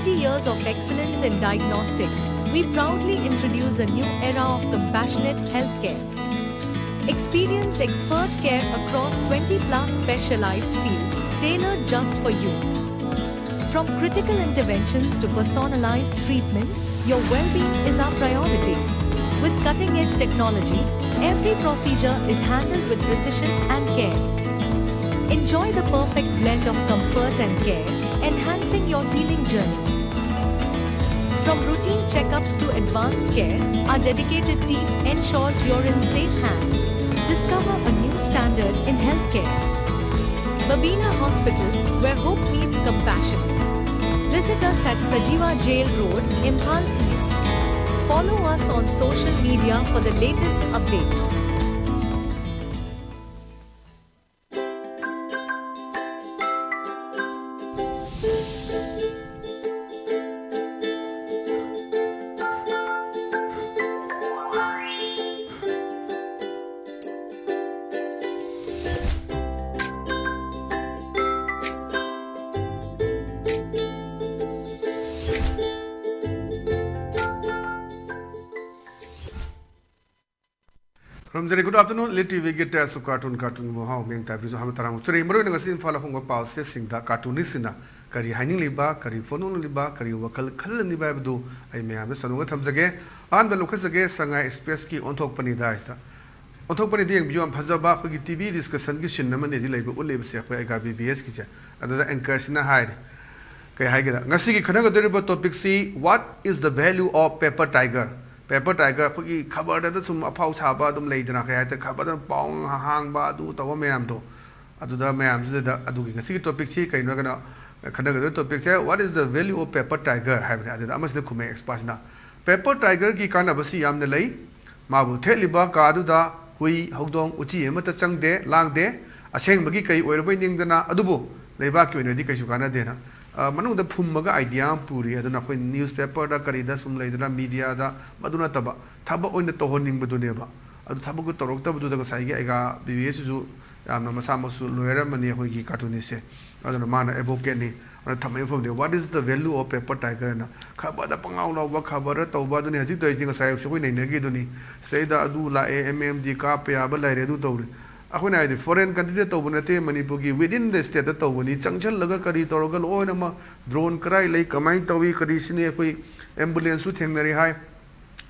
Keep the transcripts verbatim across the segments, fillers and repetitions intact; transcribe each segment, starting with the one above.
Years of excellence in diagnostics, we proudly introduce a new era of compassionate healthcare. Experience expert care across twenty plus specialized fields tailored just for you. From critical interventions to personalized treatments, your well being is our priority. With cutting edge technology, every procedure is handled with precision and care. Enjoy the perfect blend of comfort and care, enhancing your healing journey. From routine checkups to advanced care, our dedicated team ensures you're in safe hands. Discover a new standard in healthcare. Babina Hospital, where hope meets compassion. Visit us at Sajiwa Jail Road, Imphal East. Follow us on social media for the latest updates. ꯈꯨꯔꯨꯝꯖꯔꯤ꯫ Good afternoon, Elite T ꯚꯤꯒꯤ Tales of Cartoon, ꯀꯥꯔꯇꯨꯟꯒꯤ ꯃꯍꯥꯎ, ꯃꯤꯡ ꯇꯥꯏꯕꯤꯁꯨ ꯍꯥꯃ ꯇꯔꯥꯃꯨꯛ ꯆꯨꯔꯤ꯫ ꯃꯔꯨꯑꯣꯏꯅ ꯉꯁꯤ ꯏꯝꯐꯥꯜ ꯑꯍꯣꯡꯕ ꯄꯥꯎꯁꯦꯁꯤꯡꯗ ꯀꯥꯔꯇꯨꯅꯤꯁꯁꯤꯡꯅ ꯀꯔꯤ ꯍꯥꯏꯅꯤꯡꯂꯤꯕ, ꯀꯔꯤ ꯐꯣꯡꯗꯣꯛꯅꯤꯡꯂꯤꯕ, ꯀꯔꯤ ꯋꯥꯈꯜ ꯈꯜꯍꯟꯅꯤꯡꯕ ꯍꯥꯏꯕꯗꯨ ꯑꯩ ꯃꯌꯥꯝꯗ ꯁꯟꯗꯣꯛꯅ ꯊꯝꯖꯒꯦ꯫ ꯑꯍꯥꯟꯕ ꯂꯧꯈꯠꯆꯒꯦ, ꯁꯉꯥꯏ ꯑꯦꯛꯁꯄ꯭ꯔꯦꯁꯀꯤ ꯑꯣꯟꯊꯣꯛꯄꯅꯤꯗ ꯍꯥꯏꯁꯤꯗ꯫ ꯑꯣꯟꯊꯣꯛꯄꯅꯤꯗ ꯌꯦꯡꯕꯤꯌꯨ, ꯌꯥꯝ ꯐꯖꯕ ꯑꯩꯈꯣꯏꯒꯤ ꯇꯤ ꯚꯤ ꯗꯤꯁꯀꯁꯟꯒꯤ ꯁꯤꯟ ꯑꯃꯅꯤ ꯍꯧꯖꯤꯛ ꯂꯩꯕ ꯎꯠꯂꯤꯕꯁꯦ ꯑꯩꯈꯣꯏ ꯑꯩꯒꯥ ꯕꯤ ꯕꯤ ꯑꯦꯁꯀꯤꯁꯦ꯫ ꯑꯗꯨꯗ ꯑꯦꯡꯀꯔꯁꯤꯅ ꯍꯥꯏꯔꯤ, ꯀꯩ ꯍꯥꯏꯒꯦꯗ, ꯉꯁꯤꯒꯤ ꯈꯟꯅꯒꯗꯧꯔꯤꯕ ꯇꯣꯄꯤꯛꯁꯤ, "What is the value of paper tiger?" Paper tiger, ꯑꯩꯈꯣꯏꯒꯤ ꯈꯕꯔꯗ ꯁꯨꯝ ꯑꯐꯥꯎ ꯁꯥꯕ ꯑꯗꯨꯝ ꯂꯩꯗꯅ, ꯀꯩ ꯍꯥꯏꯇꯥꯔꯦ, ꯈꯕꯔꯗ ꯄꯥꯎ ꯍꯥꯡꯕ ꯑꯗꯨ ꯇꯧꯕ ꯃꯌꯥꯝꯗꯣ꯫ ꯑꯗꯨꯗ ꯃꯌꯥꯝꯁꯤꯗ ꯑꯗꯨꯒꯤ ꯉꯁꯤꯒꯤ ꯇꯣꯄꯤꯛꯁꯤ ꯀꯩꯅꯣ ꯍꯥꯏꯔꯒꯅ, ꯈꯟꯅꯒꯗꯕ ꯇꯣꯄꯤꯛꯁꯦ, "What is the value of paper tiger?" ꯍꯥꯏꯕꯅꯤ꯫ ꯑꯗꯨꯗ ꯑꯃꯁꯤꯅ ꯈꯨꯝꯃꯦ ꯑꯦꯛꯁꯄꯥꯔꯠꯁꯤꯅ, "ꯄꯦꯄꯔ ꯇꯥꯏꯒꯔꯒꯤ ꯀꯥꯟꯅꯕꯁꯤ ꯌꯥꯝꯅ ꯂꯩ꯫ ꯃꯥꯕꯨ ꯊꯦꯠꯂꯤꯕ ꯀꯥꯗꯨꯗ ꯍꯨꯏ, ꯍꯧꯗꯣꯡ, ꯎꯆꯤ ꯑꯃꯠꯇ ꯆꯪꯗꯦ, ꯂꯥꯡꯗꯦ꯫ ꯑꯁꯦꯡꯕꯒꯤ ꯀꯩ ꯑꯣꯏꯔꯕꯣꯏ ꯅꯤꯡꯗꯅ, ꯑꯗꯨꯕꯨ ꯂꯩꯕꯥꯛꯀꯤ ꯑꯣꯏꯅꯗꯤ ꯀꯩꯁꯨ ꯀꯥꯟꯅꯗꯦꯅ"꯫ ꯑ, ꯃꯅꯨꯡꯗ ꯐꯨꯝꯃꯒ ꯑꯥꯏꯗꯤꯌꯥ ꯑꯃ ꯄꯨꯔꯤ꯫ ꯑꯗꯨꯅ ꯑꯩꯈꯣꯏ ꯅ꯭ꯌꯨꯁꯄꯦꯄꯔꯗ ꯀꯔꯤꯗ ꯁꯨꯝ ꯂꯩꯗꯅ, ꯃꯤꯗꯤꯌꯥꯗ ꯃꯗꯨ ꯅꯠꯇꯕ ꯊꯕꯛ ꯑꯣꯏꯅ ꯇꯧꯍꯟꯅꯤꯡꯕꯗꯨꯅꯦꯕ꯫ ꯑꯗꯨ ꯊꯕꯛꯇꯨ ꯇꯧꯔꯛꯇꯕꯗꯨꯗ ꯉꯁꯥꯏꯒꯤ ꯑꯩꯒꯥ ꯕꯤ ꯕꯤ ꯑꯦꯁꯁꯤꯁꯨ ꯌꯥꯝꯅ ꯃꯁꯥꯃꯛꯁꯨ ꯂꯣꯌꯔ ꯑꯃꯅꯤ ꯑꯩꯈꯣꯏꯒꯤ ꯀꯥꯔꯇꯨꯅꯤꯁꯁꯦ꯫ ꯑꯗꯨꯅ ꯃꯥꯅ ꯑꯦꯗꯚꯣꯀꯦꯠꯅꯤ꯫ ꯑꯗꯨꯅ ꯊꯝꯃꯛꯏ ꯃꯐꯝꯗꯤ "What is the value of paper tiger?" ꯍꯥꯏꯅ ꯈꯕꯔꯗ ꯄꯪꯉꯥꯎ ꯂꯥꯎꯕ, ꯈꯕꯔꯗ ꯇꯧꯕ, ꯑꯗꯨꯅꯤ ꯍꯧꯖꯤꯛ ꯇꯧꯔꯤꯁꯤꯗꯤ꯫ ꯉꯁꯥꯏ ꯑꯌꯨꯛꯁꯨ ꯑꯩꯈꯣꯏ ꯅꯩꯅꯈꯤꯗꯨꯅꯤ꯫ ꯁꯤꯗꯩꯗ ꯑꯗꯨ ꯂꯥꯛꯑꯦ, ꯑꯦꯝ ꯑꯦꯝ ꯖꯤ ꯀꯥꯞꯄ ꯌꯥꯕ ꯂꯩꯔꯦ, ꯑꯗꯨ ꯇꯧꯔꯦ꯫ ꯑꯩꯈꯣꯏꯅ ꯍꯥꯏꯗꯤ ꯐꯣꯔꯦꯟ ꯀꯟꯇ꯭ꯔꯤꯗ ꯇꯧꯕ ꯅꯠꯇꯦ, ꯃꯅꯤꯄꯨꯔꯒꯤ within the stateꯇ ꯇꯧꯕꯅꯤ꯫ ꯆꯪꯁꯤꯜꯂꯒ ꯀꯔꯤ ꯇꯧꯔꯒ ꯂꯣꯏꯅꯃꯛ ꯗ꯭ꯔꯣꯟ ꯀꯔꯥꯏ ꯂꯩ, ꯀꯃꯥꯏꯅ ꯇꯧꯏ, ꯀꯔꯤ ꯁꯤꯅꯤ꯫ ꯑꯩꯈꯣꯏ ꯑꯦꯝꯕꯨꯂꯦꯟꯁꯁꯨ ꯊꯦꯡꯅꯔꯤ ꯍꯥꯏ꯫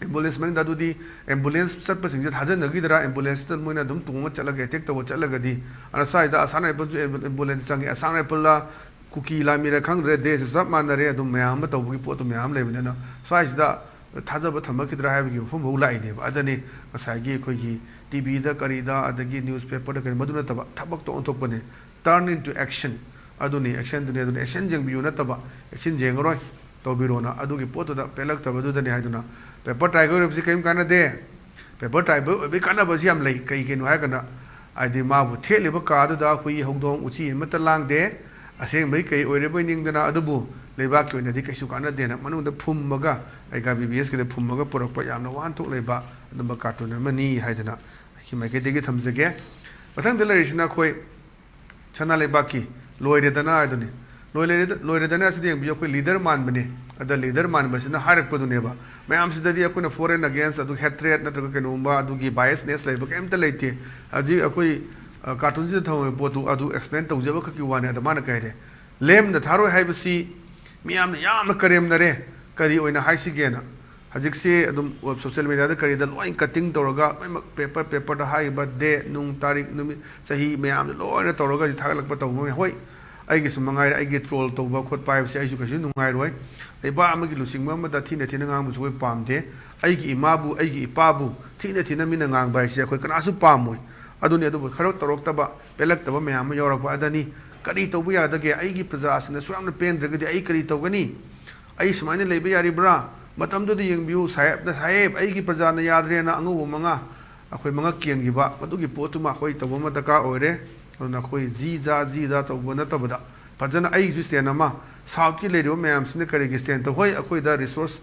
ꯑꯦꯝꯕꯨꯂꯦꯟꯁ ꯃꯅꯨꯡꯗ ꯑꯗꯨꯗꯤ ꯑꯦꯝꯕꯨꯂꯦꯟꯁ ꯆꯠꯄꯁꯤꯡꯁꯦ ꯊꯥꯖꯅꯈꯤꯗ꯭ꯔꯥ? ꯑꯦꯝꯕꯨꯂꯦꯟꯁꯇ ꯃꯣꯏꯅ ꯑꯗꯨꯝ ꯇꯣꯡꯉ ꯆꯠꯂꯒ, ꯑꯦꯇꯦꯛ ꯇꯧꯕ ꯆꯠꯂꯒꯗꯤ꯫ ꯑꯗꯨꯅ ꯁ꯭ꯋꯥꯏꯗ ꯑꯁꯥꯝ ꯔꯥꯏꯐꯜꯁꯨ ꯑꯦꯝꯕꯨ-, ꯑꯦꯝꯕꯨꯂꯦꯟꯁ ꯆꯪꯉꯤ꯫ ꯑꯁꯥꯝ ꯔꯥꯏꯐꯜꯂ ꯀꯨꯀꯤ ꯂꯥꯟꯃꯤꯔ ꯈꯪꯗ꯭ꯔꯦ, ꯗꯦꯁ ꯆꯞ ꯃꯥꯟꯅꯔꯦ, ꯑꯗꯨꯝ ꯃꯌꯥꯝ ꯑꯃ ꯇꯧꯕꯒꯤ ꯄꯣꯠꯇꯨ ꯃꯌꯥꯝ ꯑꯃ ꯂꯩꯕꯅꯤꯅ ꯁ꯭ꯋꯥꯏꯁꯤꯗ ꯊꯥꯖꯕ ꯊꯝꯃꯛꯈꯤꯗ꯭ꯔꯥ ꯍꯥꯏꯕꯒꯤ ꯋꯥꯐꯝ ꯐꯥꯎ ꯂꯥꯛꯏꯅꯦꯕ꯫ ꯑꯗꯅꯤ ꯉꯁꯥꯏꯒꯤ ꯑꯩꯈꯣꯏꯒꯤ ꯇꯤ ꯚꯤꯗ ꯀꯔꯤꯗ, ꯑꯗꯒꯤ ꯅ꯭ꯌꯨꯁ ꯄꯦꯄꯔꯗ ꯀꯔꯤ, ꯃꯗꯨ ꯅꯠꯇꯕ ꯊꯕꯛꯇ ꯑꯣꯟꯊꯣꯛꯄꯅꯦ꯫ Turn into action꯫ ꯑꯗꯨꯅꯤ ꯑꯦꯛꯁꯟꯗꯨꯅꯤ꯫ ꯑꯗꯨꯅ ꯑꯦꯛꯁꯟ ꯌꯦꯡꯕꯤꯌꯨ ꯅꯠꯇꯕ, ꯑꯦꯛꯁꯟ ꯌꯦꯡꯉꯔꯣꯏ, ꯇꯧꯕꯤꯔꯣꯅ ꯑꯗꯨꯒꯤ ꯄꯣꯠꯇꯨꯗ ꯄꯦꯜꯂꯛꯇꯕꯗꯨꯗꯅꯤ ꯍꯥꯏꯗꯨꯅ꯫ ꯄꯦꯄꯔ ꯇꯥꯏꯒꯔ ꯑꯣꯏꯕꯁꯤ ꯀꯔꯤꯝ ꯀꯥꯟꯅꯗꯦ꯫ ꯄꯦꯄꯔ ꯇꯥꯏꯒꯔ ꯑꯣꯏꯕꯒꯤ ꯀꯥꯟꯅꯕꯁꯤ ꯌꯥꯝ ꯂꯩ꯫ ꯀꯩ ꯀꯩꯅꯣ ꯍꯥꯏꯔꯒꯅ, ꯍꯥꯏꯗꯤ ꯃꯥꯕꯨ ꯊꯦꯠꯂꯤꯕ ꯀꯥꯗꯨꯗ ꯍꯨꯏ, ꯍꯧꯗꯣꯡ, ꯎꯆꯤ ꯑꯃꯠꯇ ꯂꯥꯡꯗꯦ꯫ ꯑꯁꯦꯡꯕꯩ ꯀꯩ ꯑꯣꯏꯔꯕꯣꯏ ꯅꯤꯡꯗꯅ, ꯑꯗꯨꯕꯨ ꯂꯩꯕꯥꯛꯀꯤ ꯑꯣꯏꯅꯗꯤ ꯀꯩꯁꯨ ꯀꯥꯟꯅꯗꯦꯅ ꯃꯅꯨꯡꯗ ꯐꯨꯝꯃꯒ, ꯑꯩꯒ ꯕꯤ ꯕꯤ ꯑꯦꯁꯀꯤꯗ ꯐꯨꯝꯃꯒ ꯄꯨꯔꯛꯄ ꯌꯥꯝꯅ ꯋꯥꯍꯟꯊꯣꯛ ꯂꯩꯕ ꯑꯗꯨꯝꯕ ꯀꯥꯔꯇꯨꯟ ꯑꯃꯅꯤ ꯍꯥꯏꯗꯅ ꯑꯩꯒꯤ ꯃꯥꯏꯀꯩꯗꯒꯤ ꯊꯝꯖꯒꯦ꯫ ꯃꯊꯪꯗ ꯂꯩꯔꯤꯁꯤꯅ ꯑꯩꯈꯣꯏ ꯁꯅꯥ ꯂꯩꯕꯥꯛꯀꯤ "ꯂꯣꯏꯔꯦꯗꯅ" ꯍꯥꯏꯗꯨꯅꯤ꯫ "ꯂꯣꯏꯔꯦꯗ-, ꯂꯣꯏꯔꯦꯗꯅ" ꯑꯁꯤꯗ ꯌꯦꯡꯕꯤꯌꯨ, ꯑꯩꯈꯣꯏ ꯂꯤꯗꯔ ꯃꯥꯟꯕꯅꯦ꯫ ꯑꯗ ꯂꯤꯗꯔ ꯃꯥꯟꯕꯁꯤꯅ ꯍꯥꯏꯔꯛꯄꯗꯨꯅꯦꯕ꯫ ꯃꯌꯥꯝꯁꯤꯗꯗꯤ ꯑꯩꯈꯣꯏꯅ foreign against, ꯑꯗꯨ hatred ꯅꯠꯇ꯭ꯔꯒ ꯀꯩꯅꯣꯒꯨꯝꯕ ꯑꯗꯨꯒꯤ biasness ꯂꯩꯕ ꯀꯩꯝꯇ ꯂꯩꯇꯦ꯫ ꯍꯧꯖꯤꯛ ꯑꯩꯈꯣꯏ, ꯑ, ꯀꯥꯔꯇꯨꯟꯁꯤꯗ ꯊꯝꯃꯤꯕ ꯄꯣꯠꯇꯨ ꯑꯗꯨ ꯑꯦꯛꯁꯄ꯭ꯂꯦꯟ ꯇꯧꯖꯕ ꯈꯛꯀꯤ ꯋꯥꯅꯤ꯫ ꯑꯗ ꯃꯥꯅ ꯀꯩ ꯍꯥꯏꯔꯦ? "ꯂꯦꯝꯅ ꯊꯥꯔꯣꯏ ꯍꯥꯏꯕꯁꯤ ꯃꯤꯌꯥꯝꯅ ꯌꯥꯝꯅ ꯀꯔꯦꯝꯅꯔꯦ꯫ ꯀꯔꯤ ꯑꯣꯏꯅ ꯍꯥꯏꯁꯤꯒꯦꯅ?" ꯍꯧꯖꯤꯛꯁꯦ ꯑꯗꯨꯝ ꯁꯣꯁꯤꯌꯦꯜ ꯃꯦꯗꯤꯌꯥꯗ ꯀꯔꯤꯗ ꯂꯣꯏ ꯀꯠꯇꯤꯡ ꯇꯧꯔꯒ, ꯂꯣꯏꯅꯃꯛ ꯄꯦꯄꯔ, ꯄꯦꯄꯔꯗ ꯍꯥꯏꯔꯤꯕ ꯗꯦꯠ ꯅꯨꯡ, ꯇꯥꯔꯤꯛ, ꯅꯨꯃꯤꯠ, ꯆꯍꯤ ꯃꯌꯥꯝꯁꯦ ꯂꯣꯏꯅ ꯇꯧꯔꯒ ꯍꯧꯖꯤꯛ ꯊꯥꯒꯠꯂꯛꯄ ꯇꯧꯕ ꯃꯌꯥꯝ꯫ ꯍꯣꯏ, ꯑꯩꯒꯤꯁꯨ ꯃꯉꯥꯏꯔꯦ, ꯑꯩꯒꯤ ꯇ꯭ꯔꯣꯜ ꯇꯧꯕ ꯈꯣꯠꯄ ꯍꯥꯏꯕꯁꯦ ꯑꯩꯁꯨ ꯀꯩꯁꯨ ꯅꯨꯡꯉꯥꯏꯔꯣꯏ꯫ ꯂꯩꯕꯥꯛ ꯑꯃꯒꯤ ꯂꯨꯆꯤꯡꯕ ꯑꯃꯗ ꯊꯤꯅ ꯊꯤꯅ ꯉꯥꯡꯕꯁꯨ ꯑꯩꯈꯣꯏ ꯄꯥꯝꯗꯦ꯫ ꯑꯩꯒꯤ ꯏꯃꯥꯕꯨ, ꯑꯩꯒꯤ ꯏꯄꯥꯕꯨ ꯊꯤꯅ ꯊꯤꯅ ꯃꯤꯅ ꯉꯥꯡꯕ ꯍꯥꯏꯁꯦ ꯑꯩꯈꯣꯏ ꯀꯅꯥꯁꯨ ꯄꯥꯝꯃꯣꯏ꯫ ꯑꯗꯨꯅꯤ, ꯑꯗꯨꯕꯨ ꯈꯔ ꯇꯧꯔꯛꯇꯕ, ꯄꯦꯜꯂꯛꯇꯕ ꯃꯌꯥꯝ ꯑꯃ ꯌꯥꯎꯔꯛꯄ ꯑꯗꯅꯤ꯫ ꯀꯔꯤ ꯇꯧꯕ ꯌꯥꯗꯒꯦ? ꯑꯩꯒꯤ ꯄ꯭ꯔꯖꯥꯁꯤꯡꯅ ꯁꯨꯛ ꯌꯥꯝꯅ ꯄꯦꯟꯗ꯭ꯔꯒꯗꯤ ꯑꯩ ꯀꯔꯤ ꯇꯧꯒꯅꯤ? ꯑꯩ ꯁꯨꯃꯥꯏꯅ ꯂꯩꯕ ꯌꯥꯔꯤꯕ꯭ꯔꯥ? ꯃꯇꯝꯗꯨꯗ ꯌꯦꯡꯕꯤꯌꯨ, ꯁꯥꯍꯦꯕꯅ, "ꯁꯥꯍꯦꯕ, ꯑꯩꯒꯤ ꯄ꯭ꯔꯖꯥꯅ ꯌꯥꯗ꯭ꯔꯦꯅ" ꯑꯉꯧꯕ ꯃꯉꯥ, ꯑꯩꯈꯣꯏ ꯃꯉꯛ ꯀꯦꯟꯈꯤꯕ, ꯃꯗꯨꯒꯤ ꯄꯣꯠꯇꯨꯃ ꯑꯩꯈꯣꯏ ꯇꯧꯕ ꯑꯃ ꯗꯔꯀꯥꯔ ꯑꯣꯏꯔꯦ꯫ ꯑꯗꯨꯅ ꯑꯩꯈꯣꯏ ꯖꯤ ꯖꯥ, ꯖꯤ ꯖꯥ ꯇꯧꯕ ꯅꯠꯇꯕꯗ, ꯐꯖꯅ ꯑꯩꯒꯤꯁꯨ stand ꯑꯃ, ꯁꯥꯎꯠꯀꯤ ꯂꯩꯔꯤꯕ ꯃꯌꯥꯝꯁꯤꯅ ꯀꯔꯤꯒꯤ stand ꯇꯧ-, ꯍꯣꯏ, ꯑꯩꯈꯣꯏꯗ ꯔꯤꯁꯣꯔꯁ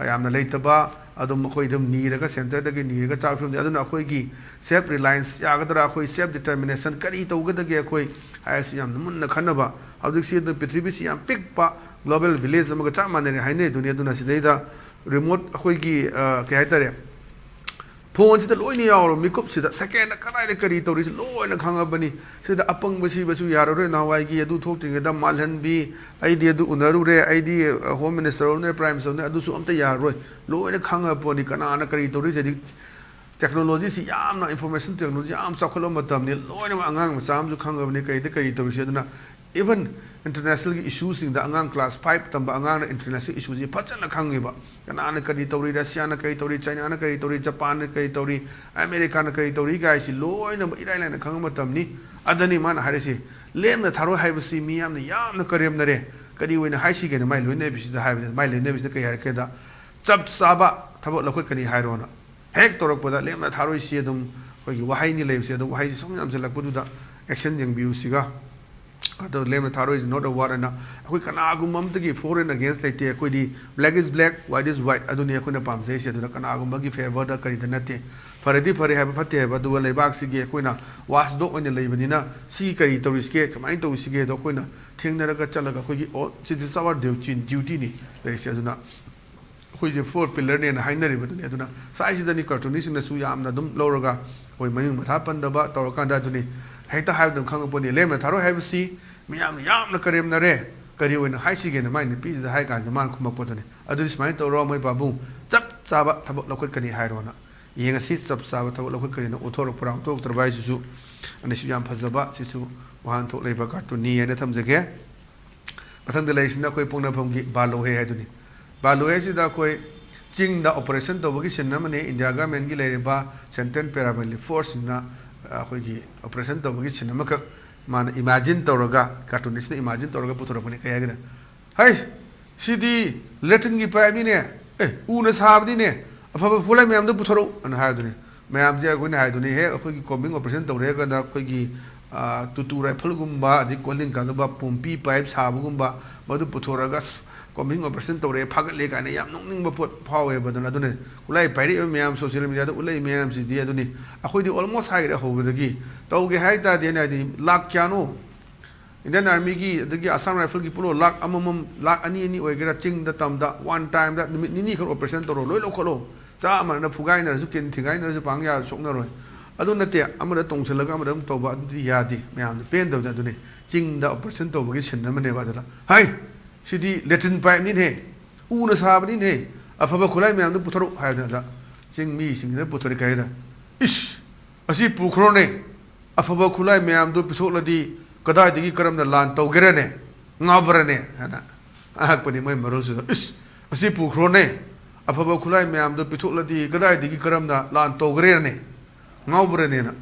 ꯌꯥꯝꯅ ꯂꯩꯇꯕ, ꯑꯗꯨꯝ ꯑꯩꯈꯣꯏ ꯑꯗꯨꯝ ꯅꯤꯔꯒ, ꯁꯦꯟꯇꯔꯗꯒꯤ ꯅꯤꯔꯒ ꯆꯥꯕ ꯐꯤꯕꯝꯗꯤ꯫ ꯑꯗꯨꯅ ꯑꯩꯈꯣꯏꯒꯤ ꯁꯦꯜꯐ ꯔꯤꯂꯥꯏꯟꯁ ꯌꯥꯒꯗ꯭ꯔꯥ, ꯑꯩꯈꯣꯏ ꯁꯦꯜꯐ ꯗꯤꯇꯔꯃꯤꯅꯦꯁꯟ ꯀꯔꯤ ꯇꯧꯒꯗꯒꯦ ꯑꯩꯈꯣꯏ ꯍꯥꯏꯕꯁꯤ ꯌꯥꯝꯅ ꯃꯨꯟꯅ ꯈꯟꯅꯕ꯫ ꯍꯧꯖꯤꯛꯁꯤ ꯑꯗꯨꯝ ꯄ꯭ꯔꯤꯊꯤꯕꯤꯁꯤ ꯌꯥꯝ ꯄꯤꯛꯄ ꯒ꯭ꯂꯣꯕꯦꯜ ꯚꯤꯂꯦꯖ ꯑꯃꯒ ꯆꯞ ꯃꯥꯟꯅꯔꯦ ꯍꯥꯏꯅꯩ ꯑꯗꯨꯅꯤ꯫ ꯑꯗꯨꯅ ꯁꯤꯗꯩꯗ ꯔꯤꯃꯣꯠ ꯑꯩꯈꯣꯏꯒꯤ, ꯑ, ꯀꯩ ꯍꯥꯏꯇꯥꯔꯦ, ꯐꯣꯟꯁꯤꯗ ꯂꯣꯏꯅ ꯌꯥꯎꯔꯕ ꯃꯤꯀꯨꯞꯁꯤꯗ, ꯁꯦꯀꯦꯟꯗ ꯀꯗꯥꯏꯗ ꯀꯔꯤ ꯇꯧꯔꯤꯁꯤ ꯂꯣꯏꯅ ꯈꯪꯉꯕꯅꯤ꯫ ꯁꯤꯗ ꯑꯄꯪꯕ ꯁꯤꯕꯁꯨ ꯌꯥꯔꯔꯣꯏ꯫ ꯅꯍꯥꯟꯋꯥꯏꯒꯤ ꯑꯗꯨ ꯊꯣꯛꯇ꯭ꯔꯤꯉꯩꯗ ꯃꯥꯜꯍꯟꯕꯤ, "ꯑꯩꯗꯤ ꯑꯗꯨ ꯎꯅꯔꯨꯔꯦ, ꯑꯩꯗꯤ ꯍꯣꯝ ꯃꯤꯅꯤꯁꯇꯔ ꯎꯅꯔꯦ, ꯄ꯭ꯔꯥꯏꯝ ꯃꯤꯅꯤꯁꯇꯔ ꯎꯅꯔꯦ", ꯑꯗꯨꯁꯨ ꯑꯝꯇ ꯌꯥꯔꯔꯣꯏ꯫ ꯂꯣꯏꯅ ꯈꯪꯉꯕ ꯄꯣꯠꯅꯤ ꯀꯅꯥꯅ ꯀꯔꯤ ꯇꯧꯔꯤꯁꯦ꯫ ꯍꯧꯖꯤꯛ ꯇꯦꯛꯅꯣꯂꯣꯖꯤꯁꯤ ꯌꯥꯝꯅ, ꯏꯟꯐꯣꯔꯃꯦꯁꯟ ꯇꯦꯛꯅꯣꯂꯣꯖꯤ ꯌꯥꯝ ꯆꯥꯎꯈꯠꯂꯕ ꯃꯇꯝꯅꯤ꯫ ꯂꯣꯏꯅꯃꯛ ꯑꯉꯥꯡ ꯃꯆꯥ ꯑꯃꯁꯨ ꯈꯪꯉꯕꯅꯤ ꯀꯔꯤꯗ ꯀꯔꯤ ꯇꯧꯔꯤꯁꯦ꯫ ꯑꯗꯨꯅ even ꯏꯟꯇꯔꯅꯦꯁꯅꯦꯜꯒꯤ ꯏꯁꯨꯁꯤꯡꯗ ꯑꯉꯥꯡ ꯀ꯭ꯂꯥꯁ ꯐꯥꯏꯚ ꯇꯝꯕ ꯑꯉꯥꯡꯅ ꯏꯟꯇꯔꯅꯦꯁꯅꯦꯜ ꯏꯁꯨꯁꯤ ꯐꯖꯅ ꯈꯪꯉꯦꯕ꯫ ꯀꯅꯥꯅ ꯀꯔꯤ ꯇꯧꯔꯤ, ꯔꯁꯤꯌꯥꯅ ꯀꯔꯤ ꯇꯧꯔꯤ, ꯆꯥꯏꯅꯥꯅ ꯀꯔꯤ ꯇꯧꯔꯤ, ꯖꯄꯥꯟꯅ ꯀꯔꯤ ꯇꯧꯔꯤ, ꯑꯃꯦꯔꯤꯀꯥꯅ ꯀꯔꯤ ꯇꯧꯔꯤ ꯀꯥꯏꯁꯤ ꯂꯣꯏꯅꯃꯛ ꯏꯔꯥꯏ ꯂꯥꯏꯅ ꯈꯪꯕ ꯃꯇꯝꯅꯤ꯫ ꯑꯗꯅꯤ ꯃꯥꯅ ꯍꯥꯏꯔꯤꯁꯤ, "ꯂꯦꯝꯅ ꯊꯥꯔꯣꯏ ꯍꯥꯏꯕꯁꯤ ꯃꯤꯌꯥꯝꯅ ꯌꯥꯝꯅ ꯀꯔꯦꯝꯅꯔꯦ꯫ ꯀꯔꯤ ꯑꯣꯏꯅ ꯍꯥꯏꯁꯤꯒꯦꯅ?" ꯃꯥꯏ ꯂꯣꯏꯅꯕꯤꯁꯤꯗ ꯍꯥꯏꯕꯅꯤ꯫ ꯃꯥꯏ ꯂꯣꯏꯅꯕꯤꯁꯤꯗ ꯀꯩ ꯍꯥꯏꯔꯛꯀꯦꯗ, ꯆꯞ ꯆꯥꯕ ꯊꯕꯛ ꯂꯧꯈꯠꯀꯅꯤ ꯍꯥꯏꯔꯣꯅ꯫ ꯍꯦꯛ ꯇꯧꯔꯛꯄꯗ ꯂꯦꯝꯅ ꯊꯥꯔꯣꯏꯁꯤ ꯑꯗꯨꯝ ꯑꯩꯈꯣꯏꯒꯤ ꯋꯥꯍꯩꯅꯤ ꯂꯩꯕꯁꯦ, ꯑꯗꯨ ꯋꯥꯍꯩꯁꯤ ꯁꯨꯝ ꯌꯥꯝꯁꯤꯜꯂꯛꯄꯗꯨꯗ ꯑꯦꯛꯁꯟ ꯌꯦꯡꯕꯤꯌꯨ ꯁꯤꯒ꯫ ꯑꯗꯣ ꯂꯦꯝꯅ ꯊꯥꯔꯣꯏꯁꯤ not a word ꯑꯅ ꯑꯩꯈꯣꯏ ꯀꯅꯥꯒꯨꯝꯕ ꯑꯃꯠꯇꯒꯤ for and against ꯂꯩꯇꯦ꯫ ꯑꯩꯈꯣꯏꯗꯤ black is black, white is white ꯑꯗꯨꯅꯤ ꯑꯩꯈꯣꯏꯅ ꯄꯥꯝꯖꯩꯁꯦ꯫ ꯑꯗꯨꯅ ꯀꯅꯥꯒꯨꯝꯕꯒꯤ ꯐꯦꯚꯔꯗ ꯀꯔꯤꯗ ꯅꯠꯇꯦ꯫ ꯐꯔꯗꯤ ꯐꯔꯦ ꯍꯥꯏꯕ, ꯐꯠꯇꯦ ꯍꯥꯏꯕ, ꯑꯗꯨꯒ ꯂꯩꯕꯥꯛꯁꯤꯒꯤ ꯑꯩꯈꯣꯏꯅ ꯋꯥꯁ ꯗꯣꯛ ꯑꯣꯏꯅ ꯂꯩꯕꯅꯤꯅ ꯁꯤ ꯀꯔꯤ ꯇꯧꯔꯤꯁꯤꯒꯦ, ꯀꯃꯥꯏꯅ ꯇꯧꯔꯤꯁꯤꯒꯦ ꯑꯗꯣ ꯑꯩꯈꯣꯏꯅ ꯊꯦꯡꯅꯔꯒ ꯆꯠꯂꯒ ꯑꯩꯈꯣꯏꯒꯤ ꯑꯣ ꯁꯤꯗꯤ ꯑꯋꯥꯔ ꯗ꯭ꯌꯨꯇꯤꯅꯤ ꯂꯩꯔꯤꯁꯦ꯫ ꯑꯗꯨꯅ ꯑꯩꯈꯣꯏꯁꯦ ꯐꯣꯔ ꯄꯤꯂꯔꯅꯦꯅ ꯍꯥꯏꯅꯔꯤꯕꯗꯨꯅꯤ꯫ ꯑꯗꯨꯅ ꯁ꯭ꯋꯥꯏꯁꯤꯗꯅꯤ ꯀꯥꯔꯇꯨꯅꯤꯁꯁꯤꯡꯅꯁꯨ ꯌꯥꯝꯅ ꯑꯗꯨꯝ ꯂꯧꯔꯒ ꯑꯩꯈꯣꯏ ꯃꯃꯤꯡ ꯃꯊꯥ ꯄꯟꯗꯕ ꯇꯧꯔꯀꯥꯟꯗ ꯑꯗꯨꯅꯤ ꯍꯦꯛꯇ ꯍꯥꯏꯕꯗ ꯑꯗꯨꯝ ꯈꯪꯉꯛꯄꯅꯤ꯫ ꯂꯦꯝꯅ ꯊꯥꯔꯣꯏ ꯍꯥꯏꯕꯁꯤ ꯃꯤꯌꯥꯝꯅ ꯌꯥꯝꯅ ꯀꯔꯦꯝꯅꯔꯦ꯫ ꯀꯔꯤ ꯑꯣꯏꯅ ꯍꯥꯏꯁꯤꯒꯦꯅ ꯃꯥꯏ ꯅꯨꯄꯤꯁꯤꯗ ꯍꯥꯏ ꯀꯥꯟꯁꯤꯗ ꯃꯥꯅ ꯈꯨꯝꯃꯛꯄꯗꯨꯅꯤ꯫ "ꯑꯗꯨꯗꯤ ꯁꯨꯃꯥꯏꯅ ꯇꯧꯔꯣ, ꯃꯣꯏ ꯄꯥꯕꯨꯡ, ꯆꯞ ꯆꯥꯕ ꯊꯕꯛ ꯂꯧꯈꯠꯀꯅꯤ ꯍꯥꯏꯔꯣꯅ꯫ ꯌꯦꯡꯉꯁꯤ ꯆꯞ ꯆꯥꯕ ꯊꯕꯛ ꯂꯧꯈꯠꯀꯅꯤꯅ ꯎꯠꯊꯣꯔꯛꯄ꯭ꯔꯥ ꯎꯠꯊꯣꯔꯛꯇ꯭ꯔꯕ ꯍꯥꯏꯁꯤꯁꯨ ꯑꯅꯤꯁꯨ ꯌꯥꯝ ꯐꯖꯕ, ꯁꯤꯁꯨ ꯋꯥꯍꯟꯊꯣꯛ ꯂꯩꯕ ꯀꯥꯔꯇꯨꯟꯅꯤ ꯍꯥꯏꯅ ꯊꯝꯖꯒꯦ꯫ ꯃꯊꯪꯗ ꯂꯩꯔꯤꯁꯤꯅ ꯑꯩꯈꯣꯏ ꯄꯣꯛꯅꯐꯝꯒꯤ ꯕꯥꯂꯣꯍꯦ ꯍꯥꯏꯗꯨꯅꯤ꯫ ꯕꯥꯂꯣꯍꯦꯁꯤꯗ ꯑꯩꯈꯣꯏ ꯆꯤꯡꯗ ꯑꯣꯄꯔꯦꯁꯟ ꯇꯧꯕꯒꯤ ꯁꯤꯟ ꯑꯃꯅꯤ꯫ ꯏꯟꯗꯤꯌꯥ ꯒꯃꯦꯟꯒꯤ ꯂꯩꯔꯤꯕ ꯁꯦꯟꯇ꯭ꯔꯦꯜ ꯄꯦꯔꯥꯃꯤꯂꯤꯇꯔꯤ ꯐꯣꯔꯁꯁꯤꯡꯅ, ꯑ, ꯑꯩꯈꯣꯏꯒꯤ ꯑꯣꯄꯔꯦꯁꯟ ꯇꯧꯕꯒꯤ ꯁꯤꯟ ꯑꯃꯈꯛ ꯃꯥꯅ ꯏꯃꯥꯖꯤꯟ ꯇꯧꯔꯒ, ꯀꯥꯔꯇꯨꯅꯤꯁꯅ ꯏꯃꯥꯖꯤꯟ ꯇꯧꯔꯒ ꯄꯨꯊꯣꯔꯛꯄꯅꯤ꯫ ꯀꯩ ꯍꯥꯏꯒꯦꯗ, "ꯍꯩ, ꯁꯤꯗꯤ ꯂꯦꯇ꯭ꯔꯤꯟꯒꯤ ꯄꯥꯏꯞꯅꯤꯅꯦ, ꯑꯦ, ꯎꯅ ꯁꯥꯕꯅꯤꯅꯦ, ꯑꯐꯕ ꯈꯨꯠꯂꯥꯏ ꯃꯌꯥꯝꯗꯣ ꯄꯨꯊꯣꯔꯛꯎ" ꯑꯅ ꯍꯥꯏꯕꯗꯨꯅꯤ꯫ ꯃꯌꯥꯝꯁꯦ ꯑꯩꯈꯣꯏꯅ ꯍꯥꯏꯗꯨꯅꯤ, ꯍꯦꯛ ꯑꯩꯈꯣꯏꯒꯤ ꯀꯣꯝꯕꯤꯡ ꯑꯣꯄꯔꯦꯁꯟ ꯇꯧꯔꯦ ꯍꯥꯏꯔ ꯀꯥꯟꯗ ꯑꯩꯈꯣꯏꯒꯤ, ꯑ, ꯇꯨꯇꯨ ꯔꯥꯏꯐꯜꯒꯨꯝꯕ, ꯑꯗꯩ ꯀꯣꯂꯤꯡ ꯀꯥꯗꯕ ꯄꯣꯝꯄꯤ ꯄꯥꯏꯞ ꯁꯥꯕꯒꯨꯝꯕ, ꯃꯗꯨ ꯄꯨꯊꯣꯔꯛꯑꯒ ꯑꯁ, Combing operation ꯇꯧꯔꯛꯑꯦ, ꯐꯥꯒꯠꯂꯦ ꯀꯥꯏꯅ ꯌꯥꯝ ꯅꯣꯛꯅꯤꯡꯕ ꯄꯣꯠ ꯐꯥꯎꯋꯦꯕ꯫ ꯑꯗꯨꯅ, ꯑꯗꯨꯅ ꯈꯨꯠꯂꯥꯏ ꯄꯥꯏꯔꯛꯏꯕ ꯃꯌꯥꯝ, social media ꯗ ꯎꯠꯂꯛꯏ ꯃꯌꯥꯝꯁꯤꯗꯤ, ꯑꯗꯨꯅꯤ ꯑꯩꯈꯣꯏꯗꯤ almost ꯍꯥꯏꯈ꯭ꯔꯦ ꯍꯧꯕꯗꯒꯤ, ꯇꯧꯒꯦ ꯍꯥꯏ ꯇꯥꯔꯗꯤ ꯑꯩꯅ ꯍꯥꯏꯗꯤ ꯂꯥꯛ ꯀꯌꯥꯅꯣ Indian Army ꯒꯤ, ꯑꯗꯒꯤ Assam Rifle ꯒꯤ ꯄꯨꯂꯣ ꯂꯥꯛ ꯑꯃꯃꯝ, ꯂꯥꯛ ꯑꯅꯤ ꯑꯅꯤ ꯑꯣꯏꯒꯦꯔꯥ, ꯆꯤꯡꯗ ꯇꯝꯗ one time ꯗ ꯅꯨꯃꯤꯠ ꯅꯤꯅꯤ ꯈꯛ operation ꯇꯧꯔꯣ, ꯂꯣꯏ ꯂꯧꯈꯠꯂꯣ, ꯆꯞ ꯃꯥꯟꯅꯅ ꯐꯨꯒꯥꯏꯅꯔꯁꯨ, ꯀꯤꯟ ꯊꯤꯒꯥꯏꯅꯔꯁꯨ ꯄꯥꯡ ꯌꯥ ꯁꯣꯛꯅꯔꯣꯏ꯫ ꯑꯗꯨ ꯅꯠꯇꯦ, ꯑꯃꯗ ꯇꯣꯡꯁꯤꯜꯂꯒ ꯑꯃꯗ ꯑꯃꯨꯛ ꯇꯧꯕ, ꯑꯗꯨꯗꯤ ꯌꯥꯗꯦ꯫ ꯃꯌꯥꯝꯗ ꯄꯦꯟꯗꯕꯗ ꯑꯗꯨꯅꯤ ꯆꯤꯡꯗ operation ꯇꯧꯕꯒꯤ scene ꯑꯃꯅꯦꯕ꯫ ꯑꯗꯨꯗ ꯍꯥꯏ, ꯁꯤꯗꯤ latrine pipe ꯅꯤꯅꯦ, ꯎꯅ ꯁꯥꯕꯅꯤꯅꯦ, ꯑꯐꯕ ꯈꯨꯠꯂꯥꯏ ꯃꯌꯥꯝꯗꯨ ꯄꯨꯊꯣꯔꯛꯎ ꯍꯥꯏꯕꯗ, ꯆꯤꯡ ꯃꯤꯁꯤꯡꯁꯤꯅ ꯄꯨꯊꯣꯔꯛꯀꯦ ꯍꯥꯏꯗ, "ꯏꯁ, ꯑꯁꯤ ꯄꯨꯈ꯭ꯔꯣꯅꯦ, ꯑꯐꯕ ꯈꯨꯠꯂꯥꯏ ꯃꯌꯥꯝꯗꯨ ꯄꯤꯊꯣꯛꯂꯗꯤ ꯀꯗꯥꯏꯗꯒꯤ ꯀꯔꯝꯅ ꯂꯥꯟ ꯇꯧꯒꯦꯔꯅꯦ? ꯉꯥꯎꯕ꯭ꯔꯅꯦ?" ꯍꯥꯏꯅ ꯉꯥꯡꯉꯛꯄꯅꯤ ꯃꯣꯏ ꯃꯔꯣꯜꯁꯤꯗ꯫ "ꯏꯁ, ꯑꯁꯤ ꯄꯨꯈ꯭ꯔꯣꯅꯦ, ꯑꯐꯕ ꯈꯨꯠꯂꯥꯏ ꯃꯌꯥꯝꯗꯨ ꯄꯤꯊꯣꯛꯂꯗꯤ ꯀꯗꯥꯏꯗꯒꯤ ꯀꯔꯝꯅ ꯂꯥꯟ ꯇꯧꯒꯦꯔꯅꯦ? ꯉꯥꯎꯕ꯭ꯔꯅꯦꯅ?"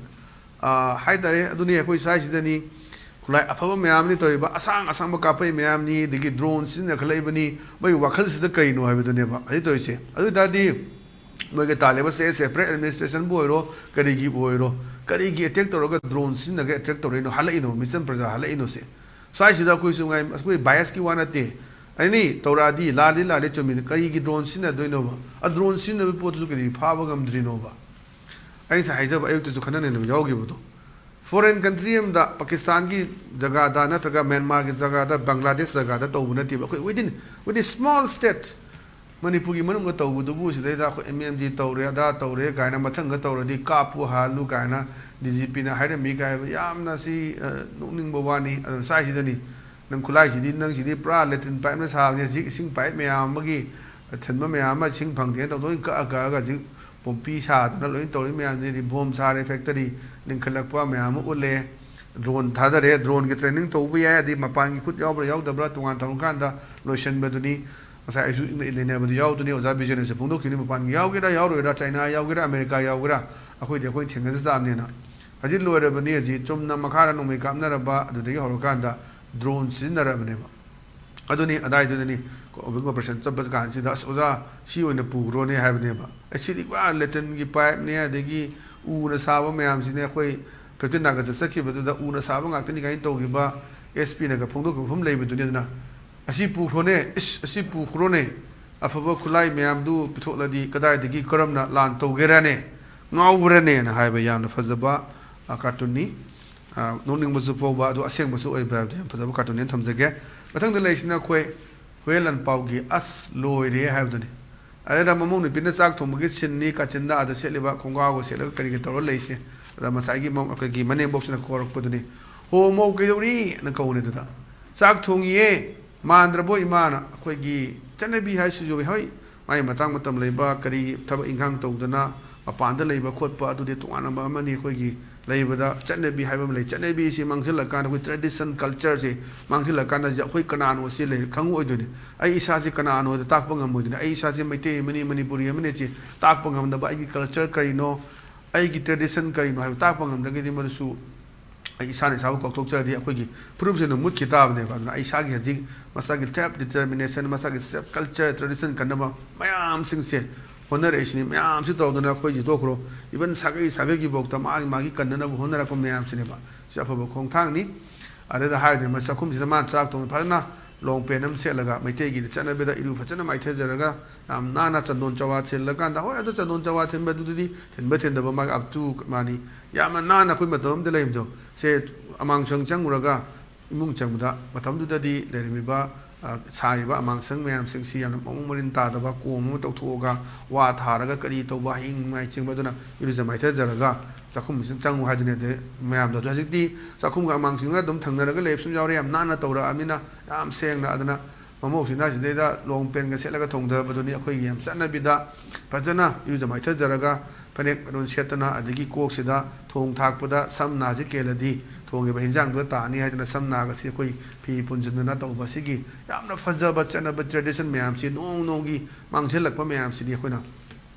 ꯑꯥ, ꯍꯥꯏꯇꯥꯔꯦ꯫ ꯑꯗꯨꯅꯤ ꯑꯩꯈꯣꯏ ꯁ꯭ꯋꯥꯏꯁꯤꯗꯅꯤ ꯈꯨꯠꯂꯥꯏ ꯑꯐꯕ ꯃꯌꯥꯝꯅꯤ ꯇꯧꯔꯤꯕ, ꯑꯁꯥꯡ ꯑꯁꯥꯡꯕ ꯀꯥꯞꯄꯩ ꯃꯌꯥꯝꯅꯤ, ꯑꯗꯒꯤ drone ꯁꯤꯖꯤꯟꯅꯈꯠꯂꯛꯏꯕꯅꯤ꯫ ꯃꯣꯏꯒꯤ ꯋꯥꯈꯜꯁꯤꯗ ꯀꯔꯤꯅꯣ ꯍꯥꯏꯕꯗꯨꯅꯦꯕ ꯑꯗꯨ ꯇꯧꯔꯤꯁꯦ꯫ ꯑꯗꯨ ꯑꯣꯏ ꯇꯥꯔꯗꯤ ꯃꯣꯏꯒꯤ ꯇꯥꯜꯂꯤꯕ state separate administration ꯕꯨ ꯑꯣꯏꯔꯣ, ꯀꯔꯤꯒꯤꯕꯨ ꯑꯣꯏꯔꯣ, ꯀꯔꯤꯒꯤ attack ꯇꯧꯔꯒ drone ꯁꯤꯖꯤꯟꯅꯒꯦ, attack ꯇꯧꯔꯛꯏꯅꯣ, ꯍꯜꯂꯛꯏꯅꯣ, ꯃꯤꯆꯝ ꯄ꯭ꯔꯖꯥ ꯍꯜꯂꯛꯏꯅꯣꯁꯦ? ꯁ꯭ꯋꯥꯏꯁꯤꯗ ꯑꯩꯈꯣꯏꯁꯨ ꯉꯥꯏ, ꯑꯩꯈꯣꯏ bias ꯀꯤ ꯋꯥ ꯅꯠꯇꯦ꯫ ꯑꯦꯅꯤ ꯇꯧꯔꯛꯑꯗꯤ ꯂꯥꯜꯂꯤ, ꯂꯥꯜꯂꯤ, ꯆꯨꯝꯃꯤꯅꯤ꯫ ꯀꯔꯤꯒꯤ drone ꯁꯤꯖꯤꯟꯅꯗꯣꯏꯅꯣꯕ? ꯑ, drone ꯁꯤꯖꯤꯟꯅꯕꯒꯤ ꯄꯣꯠꯇꯨꯁꯨ ꯀꯔꯤꯒꯤ ꯐꯥꯕ ꯉꯝꯗ꯭ꯔꯤꯅꯣꯕ? ꯑꯩ ꯉꯁꯥꯏ ꯍꯥꯏꯖꯕ, ꯑꯌꯨꯛꯇꯁꯨ ꯈꯟꯅ ꯅꯩꯅꯕ ꯌꯥꯎꯈꯤꯕꯗꯣ, foreign country ꯑꯃꯗ, ꯄꯥꯀꯤꯁꯇꯥꯟꯒꯤ ꯖꯒꯥꯗ ꯅꯠꯇ꯭ꯔꯒ ꯃ꯭ꯌꯥꯟꯃꯥꯔꯒꯤ ꯖꯒꯥꯗ, ꯕꯪꯒ꯭ꯂꯥꯗꯦꯁ ꯖꯒꯥꯗ ꯇꯧꯕ ꯅꯠꯇꯦꯕ꯫ ꯑꯩꯈꯣꯏ within, within small state, ꯃꯅꯤꯄꯨꯔꯒꯤ ꯃꯅꯨꯡꯗ ꯇꯧꯕꯗꯨꯕꯨ ꯁꯤꯗꯩꯗ ꯑꯩꯈꯣꯏ M M G ꯇꯧꯔꯦ, ꯑꯗꯥ ꯇꯧꯔꯦ ꯀꯥꯏꯅ, ꯃꯊꯪꯗ ꯇꯧꯔꯗꯤ ꯀꯥꯞꯄꯨ ꯍꯥꯜꯂꯨ ꯀꯥꯏꯅ D G P ꯅ ꯍꯥꯏꯔꯝꯃꯤ ꯀꯥꯏ ꯍꯥꯏꯕ, ꯌꯥꯝꯅ ꯁꯤ, ꯑ, ꯅꯣꯛꯅꯤꯡꯕ ꯋꯥꯅꯤ꯫ ꯑꯗꯨ ꯁ꯭ꯋꯥꯏꯁꯤꯗꯅꯤ ꯅꯪ ꯈꯨꯠꯂꯥꯏꯁꯤꯗꯤ, ꯅꯪꯁꯤꯗꯤ ꯄꯨꯔꯥ latrine pipe ꯅ ꯁꯥꯕꯅꯤ꯫ ꯍꯧꯖꯤꯛ ꯏꯁꯤꯡ pipe ꯃꯌꯥꯝ ꯑꯃꯒꯤ ꯊꯤꯟꯕ ꯃꯌꯥꯝ ꯑꯃ ꯏꯁꯤꯡ ꯐꯪꯗꯦꯅ ꯇꯧꯗꯣꯏ ꯀꯛꯑ ꯀꯛꯑꯒ ꯍꯧꯖꯤꯛ ꯄꯣꯝꯄꯤ ꯁꯥꯗꯅ ꯂꯣꯏ ꯇꯧꯔꯤ ꯃꯌꯥꯝꯁꯤꯗꯤ꯫ ꯕꯣꯝ ꯁꯥꯔꯦ, factory ꯂꯤꯡꯈꯠꯂꯛꯄ ꯃꯌꯥꯝ ꯑꯃ ꯎꯠꯂꯦ꯫ Drone ꯊꯥꯗꯔꯦ, drone ꯒꯤ training ꯇꯧꯕ ꯌꯥꯏ, ꯑꯗꯩ ꯃꯄꯥꯟꯒꯤ ꯈꯨꯠ ꯌꯥꯎꯕ꯭ꯔꯥ ꯌꯥꯎꯗꯕ꯭ꯔꯥ ꯇꯣꯉꯥꯟ ꯊꯝꯈ꯭ꯔꯀꯥꯟꯗ ꯂꯣꯏꯁꯤꯟꯕꯗꯨꯅꯤ꯫ ꯉꯁꯥꯏ ꯑꯩꯁꯨ ꯏꯪꯅ ꯏꯪꯅ ꯅꯩꯅꯕꯗꯨ ꯌꯥꯎꯗꯨꯅꯤ, ꯑꯣꯖꯥ ꯕꯤꯖꯦꯟꯗ꯭ꯔꯁꯨ ꯐꯣꯡꯗꯣꯛꯈꯤꯕꯅꯤ, ꯃꯄꯥꯟꯒꯤ ꯌꯥꯎꯒꯦꯔꯥ ꯌꯥꯎꯔꯣꯏꯔꯥ, ꯆꯥꯏꯅꯥ ꯌꯥꯎꯒꯦꯔꯥ, ꯑꯃꯦꯔꯤꯀꯥ ꯌꯥꯎꯒꯦꯔꯥ, ꯑꯩꯈꯣꯏꯗꯤ ꯑꯩꯈꯣꯏ ꯊꯦꯡꯅꯖ ꯇꯥꯕꯅꯦꯅ꯫ ꯍꯧꯖꯤꯛ ꯂꯣꯏꯔꯕꯅꯤ, ꯍꯧꯖꯤꯛ ꯆꯨꯝꯅ ꯃꯈꯥꯗ ꯅꯣꯡꯃꯩ ꯀꯥꯞꯅꯔꯕ ꯑꯗꯨꯗꯒꯤ ꯍꯧꯔꯀꯥꯟꯗ drone ꯁꯤꯖꯤꯟꯅꯔꯕꯅꯦꯕ꯫ ꯑꯗꯨꯅꯤ ꯑꯗꯥꯏꯗꯨꯗꯅꯤ combing operation ꯆꯠꯄ ꯀꯥꯟꯁꯤꯗ, "ꯑꯁ ꯑꯣꯖꯥ, ꯁꯤ ꯑꯣꯏꯅ ꯄꯨꯈ꯭ꯔꯣꯅꯦ" ꯍꯥꯏꯕꯅꯦꯕ꯫ ꯑꯦ, ꯁꯤꯗꯤ ꯄꯨꯔꯥ latrine ꯒꯤ pipe ꯅꯦ, ꯑꯗꯒꯤ ꯎꯅ ꯁꯥꯕ ꯃꯌꯥꯝꯁꯤꯅꯦ꯫ ꯑꯩꯈꯣꯏ fifteen August ꯇ ꯆꯠꯈꯤꯕꯗꯨꯗ ꯎꯅ ꯁꯥꯕ ꯉꯥꯛꯇꯅꯤ ꯀꯥꯏꯅ ꯇꯧꯈꯤꯕ, S P ꯅꯒ ꯐꯣꯡꯗꯣꯛꯈꯤꯕ ꯃꯐꯝ ꯂꯩꯕꯗꯨꯅꯤ꯫ ꯑꯗꯨꯅ "ꯑꯁꯤ ꯄꯨꯈ꯭ꯔꯣꯅꯦ, ꯏꯁ, ꯑꯁꯤ ꯄꯨꯈ꯭ꯔꯣꯅꯦ, ꯑꯐꯕ ꯈꯨꯠꯂꯥꯏ ꯃꯌꯥꯝꯗꯨ ꯄꯤꯊꯣꯛꯂꯗꯤ ꯀꯗꯥꯏꯗꯒꯤ ꯀꯔꯝꯅ ꯂꯥꯟ ꯇꯧꯒꯦꯔꯥꯅꯦ? ꯉꯥꯎꯕ꯭ꯔꯥꯅꯦꯅ" ꯍꯥꯏꯕ ꯌꯥꯝꯅ ꯐꯖꯕ, ꯑ, ꯀꯥꯔꯇꯨꯟꯅꯤ꯫ ꯑ, ꯅꯣꯛꯅꯤꯡꯕꯁꯨ ꯐꯥꯎꯕ, ꯑꯗꯨ ꯑꯁꯦꯡꯕꯁꯨ ꯑꯣꯏꯕ ꯍꯥꯏꯕꯗꯨ ꯌꯥꯝ ꯐꯖꯕ ꯀꯥꯔꯇꯨꯟꯅꯤ꯫ ꯑꯩꯅ ꯊꯝꯖꯒꯦ꯫ ꯃꯊꯪꯗ ꯂꯩꯔꯤꯁꯤꯅ ꯑꯩꯈꯣꯏ ꯍꯨꯌꯦꯟ ꯂꯥꯟꯄꯥꯎꯒꯤ "ꯑꯁ ꯂꯣꯏꯔꯦ" ꯍꯥꯏꯕꯗꯨꯅꯤ꯫ ꯑꯗꯨꯗ ꯃꯃꯧ ꯅꯨꯄꯤꯅ ꯆꯥꯛ ꯊꯣꯡꯕꯒꯤ ꯁꯤꯟꯅꯤ, ꯀꯥꯆꯤꯟꯗ ꯑꯥꯗ ꯁꯦꯠꯂꯤꯕ ꯈꯣꯡꯒ꯭ꯔꯥꯎꯒ ꯁꯦꯠꯂꯒ ꯀꯔꯤꯒ ꯇꯧꯔ ꯂꯩꯁꯦ꯫ ꯑꯗ ꯉꯁꯥꯏꯒꯤ ꯃ-, ꯑꯩꯈꯣꯏꯒꯤ ꯃꯅꯦꯝꯕꯣꯛꯁꯤꯅ ꯀꯧꯔꯛꯄꯗꯨꯅꯤ, "ꯍꯣ ꯃꯧ, ꯀꯩꯗꯧꯔꯤ?" ꯅ ꯀꯧꯅꯤ꯫ ꯑꯗꯨꯗ, "ꯆꯥꯛ ꯊꯣꯡꯉꯤꯌꯦ, ꯃꯥꯟꯗ꯭ꯔꯕꯣ ꯏꯃꯥꯅ?" ꯑꯩꯈꯣꯏꯒꯤ ꯆꯠꯅꯕꯤ ꯍꯥꯏꯁꯤꯁꯨ, ꯍꯣꯏ, ꯃꯥꯏ ꯃꯇꯥꯡ ꯃꯇꯝ ꯂꯩꯕ, ꯀꯔꯤ ꯊꯕꯛ ꯏꯪꯈꯥꯡ ꯇꯧꯗꯅ ꯃꯄꯥꯟꯗ ꯂꯩꯕ ꯈꯣꯠꯄ, ꯑꯗꯨꯗꯤ ꯇꯣꯉꯥꯟꯕ ꯑꯃꯅꯤ꯫ ꯑꯩꯈꯣꯏꯒꯤ ꯂꯩꯕꯗ ꯆꯠꯅꯕꯤ ꯍꯥꯏꯕ ꯑꯃ ꯂꯩ꯫ ꯆꯠꯅꯕꯤꯁꯤ ꯃꯥꯡꯁꯤꯜꯂꯀꯥꯟꯗ, ꯑꯩꯈꯣꯏ tradition culture ꯁꯤ ꯃꯥꯡꯁꯤꯜꯂꯀꯥꯟꯗ, ꯑꯩꯈꯣꯏ ꯀꯅꯥꯅꯣ ꯁꯤ ꯂꯩ-, ꯈꯪꯉꯛꯑꯣꯏꯗꯣꯏꯅꯤ꯫ ꯑꯩ ꯏꯁꯥꯁꯤ ꯀꯅꯥꯅꯣ ꯍꯥꯏꯗꯣ ꯇꯥꯛꯄ ꯉꯝꯃꯣꯏꯗꯣꯏꯅꯤ꯫ ꯑꯩ ꯏꯁꯥꯁꯤ ꯃꯩꯇꯩ ꯑꯃꯅꯤ, ꯃꯅꯤꯄꯨꯔꯤ ꯑꯃꯅꯤ ꯁꯤ ꯇꯥꯛꯄ ꯉꯝꯗꯕ, ꯑꯩꯒꯤ culture ꯀꯔꯤꯅꯣ, ꯑꯩꯒꯤ tradition ꯀꯔꯤꯅꯣ ꯍꯥꯏꯕ ꯇꯥꯛꯄ ꯉꯝꯗ꯭ꯔꯒꯗꯤ, ꯃꯗꯨꯁꯨ ꯑꯩ ꯏꯁꯥꯅ ꯏꯁꯥꯕꯨ ꯀꯥꯎꯊꯣꯛꯆꯔꯗꯤ ꯑꯩꯈꯣꯏꯒꯤ ꯐꯨꯔꯨꯞꯁꯦ ꯑꯗꯨꯝ ꯃꯨꯠꯈꯤ ꯇꯥꯕꯅꯦꯕ꯫ ꯑꯗꯨꯅ ꯑꯩ ꯏꯁꯥꯒꯤ ꯍꯧꯖꯤꯛ ꯃꯁꯥꯒꯤ self determination, ꯃꯁꯥꯒꯤ self culture, tradition ꯀꯟꯅꯕ ꯃꯌꯥꯝꯁꯤꯡꯁꯦ ꯍꯣꯠꯅꯔꯛꯏꯁꯤꯅꯤ꯫ ꯃꯌꯥꯝꯁꯤ ꯇꯧꯗꯅ ꯑꯩꯈꯣꯏꯒꯤ ꯇꯣꯛꯈ꯭ꯔꯣ, even ꯁꯥꯒꯩ ꯁꯥꯒꯩꯒꯤꯐꯥꯎꯗ ꯃꯥꯒꯤ ꯃꯥꯒꯤ ꯀꯟꯅꯅꯕ ꯍꯣꯠꯅꯔꯛꯄ ꯃꯌꯥꯝꯁꯤꯅꯦꯕ꯫ ꯁꯤ ꯑꯐꯕ ꯈꯣꯡꯊꯥꯡꯅꯤ꯫ ꯑꯗꯨꯗ ꯍꯥꯏꯔꯗꯤ ꯃꯁꯤ ꯆꯥꯛꯈꯨꯝꯁꯤꯗ ꯃꯥꯅ ꯆꯥꯛ ꯊꯣꯡ ꯐꯖꯅ long pant ꯑꯃ ꯁꯦꯠꯂꯒ, ꯃꯩꯇꯩꯒꯤ ꯆꯠꯅꯕꯤꯗ ꯏꯔꯨ ꯐꯖꯅ ꯃꯥꯏꯊꯖꯔꯒ, ꯌꯥꯝ ꯅꯥꯟꯅ ꯆꯟꯗꯣꯟ ꯆꯋꯥ ꯊꯤꯜꯂꯀꯥꯟꯗ, ꯍꯣꯏ, ꯑꯗꯨ ꯆꯟꯗꯣꯟ ꯆꯋꯥ ꯊꯤꯟꯕꯗꯨꯗꯤ, ꯊꯤꯟꯕ ꯊꯤꯟꯗꯕ ꯃꯥꯒꯤ up to ꯃꯥꯅꯤ꯫ ꯌꯥꯝꯅ ꯅꯥꯟꯅ ꯑꯩꯈꯣꯏ ꯃꯇꯝ ꯑꯃꯗ ꯂꯩꯔꯝꯕꯗꯣ, ꯁꯦ ꯑꯃꯥꯡꯁꯪ ꯆꯪꯉꯨꯔꯒ, ꯏꯃꯨꯡ ꯆꯪꯕꯗ, ꯃꯇꯝꯗꯨꯗꯗꯤ ꯂꯩꯔꯝꯃꯤꯕ, ꯑ, ꯁꯥꯔꯤꯕ ꯑꯃꯥꯡꯁꯪ ꯃꯌꯥꯝꯁꯤꯡꯁꯤ ꯌꯥꯝꯅ ꯃꯑꯣꯡ ꯃꯔꯤꯟ ꯇꯥꯗꯕ, ꯀꯣꯝ ꯑꯃ ꯇꯧꯊꯣꯛꯑꯒ, ꯋꯥ ꯊꯥꯔꯒ ꯀꯔꯤ ꯇꯧꯕ, ꯍꯌꯤꯡ ꯅꯨꯡꯉꯥꯏ ꯆꯤꯡꯕ, ꯑꯗꯨꯅ ꯏꯔꯨꯖ ꯃꯥꯏꯊꯖꯔꯒ ꯆꯥꯛꯈꯨꯝꯁꯤꯡ ꯆꯪꯉꯨ ꯍꯥꯏꯗꯨꯅꯤ꯫ ꯑꯗꯩ ꯃꯌꯥꯝꯗꯣ, ꯑꯗꯣ ꯍꯧꯖꯤꯛꯇꯤ ꯆꯥꯛꯈꯨꯝꯒ ꯑꯃꯥꯡꯁꯪꯒ ꯑꯗꯨꯝ ꯊꯪꯅꯔꯒ ꯂꯩꯕꯁꯨ ꯌꯥꯎꯔꯦ, ꯌꯥꯝ ꯅꯥꯟꯅ ꯇꯧꯔꯛꯑꯃꯤꯅ꯫ ꯌꯥꯝ ꯁꯦꯡꯅ꯫ ꯑꯗꯨꯅ ꯃꯃꯧꯁꯤꯅ ꯁꯤꯗꯩꯗ long pant ꯒ ꯁꯦꯠꯂꯒ ꯊꯣꯡꯊꯕꯗꯨꯅꯤ ꯑꯩꯈꯣꯏꯒꯤ ꯌꯥꯝ ꯆꯠꯅꯕꯤꯗ ꯐꯖꯅ ꯏꯔꯨꯖ ꯃꯥꯏꯊꯖꯔꯒ, ꯐꯅꯦꯛ ꯃꯔꯣꯟ ꯁꯦꯠꯇꯅ, ꯑꯗꯒꯤ ꯀꯣꯛꯁꯤꯗ ꯊꯣꯡ ꯊꯥꯛꯄꯗ ꯁꯝ ꯅꯥꯁꯤ ꯀꯦꯜꯂꯗꯤ ꯊꯣꯡꯉꯤꯕ ꯍꯤꯟꯖꯥꯡꯗꯨꯗ ꯇꯥꯅꯤ ꯍꯥꯏꯗꯅ ꯁꯝ ꯅꯥꯒꯁꯤ ꯑꯩꯈꯣꯏ ꯐꯤ ꯄꯨꯟꯁꯤꯟꯗꯅ ꯇꯧꯕ, ꯁꯤꯒꯤ ꯌꯥꯝꯅ ꯐꯖꯕ ꯆꯠꯅꯕ tradition ꯃꯌꯥꯝꯁꯤ ꯅꯣꯡ ꯅꯣꯡꯒꯤ ꯃꯥꯡꯁꯤꯜꯂꯛꯄ ꯃꯌꯥꯝꯁꯤꯗꯤ ꯑꯩꯈꯣꯏꯅ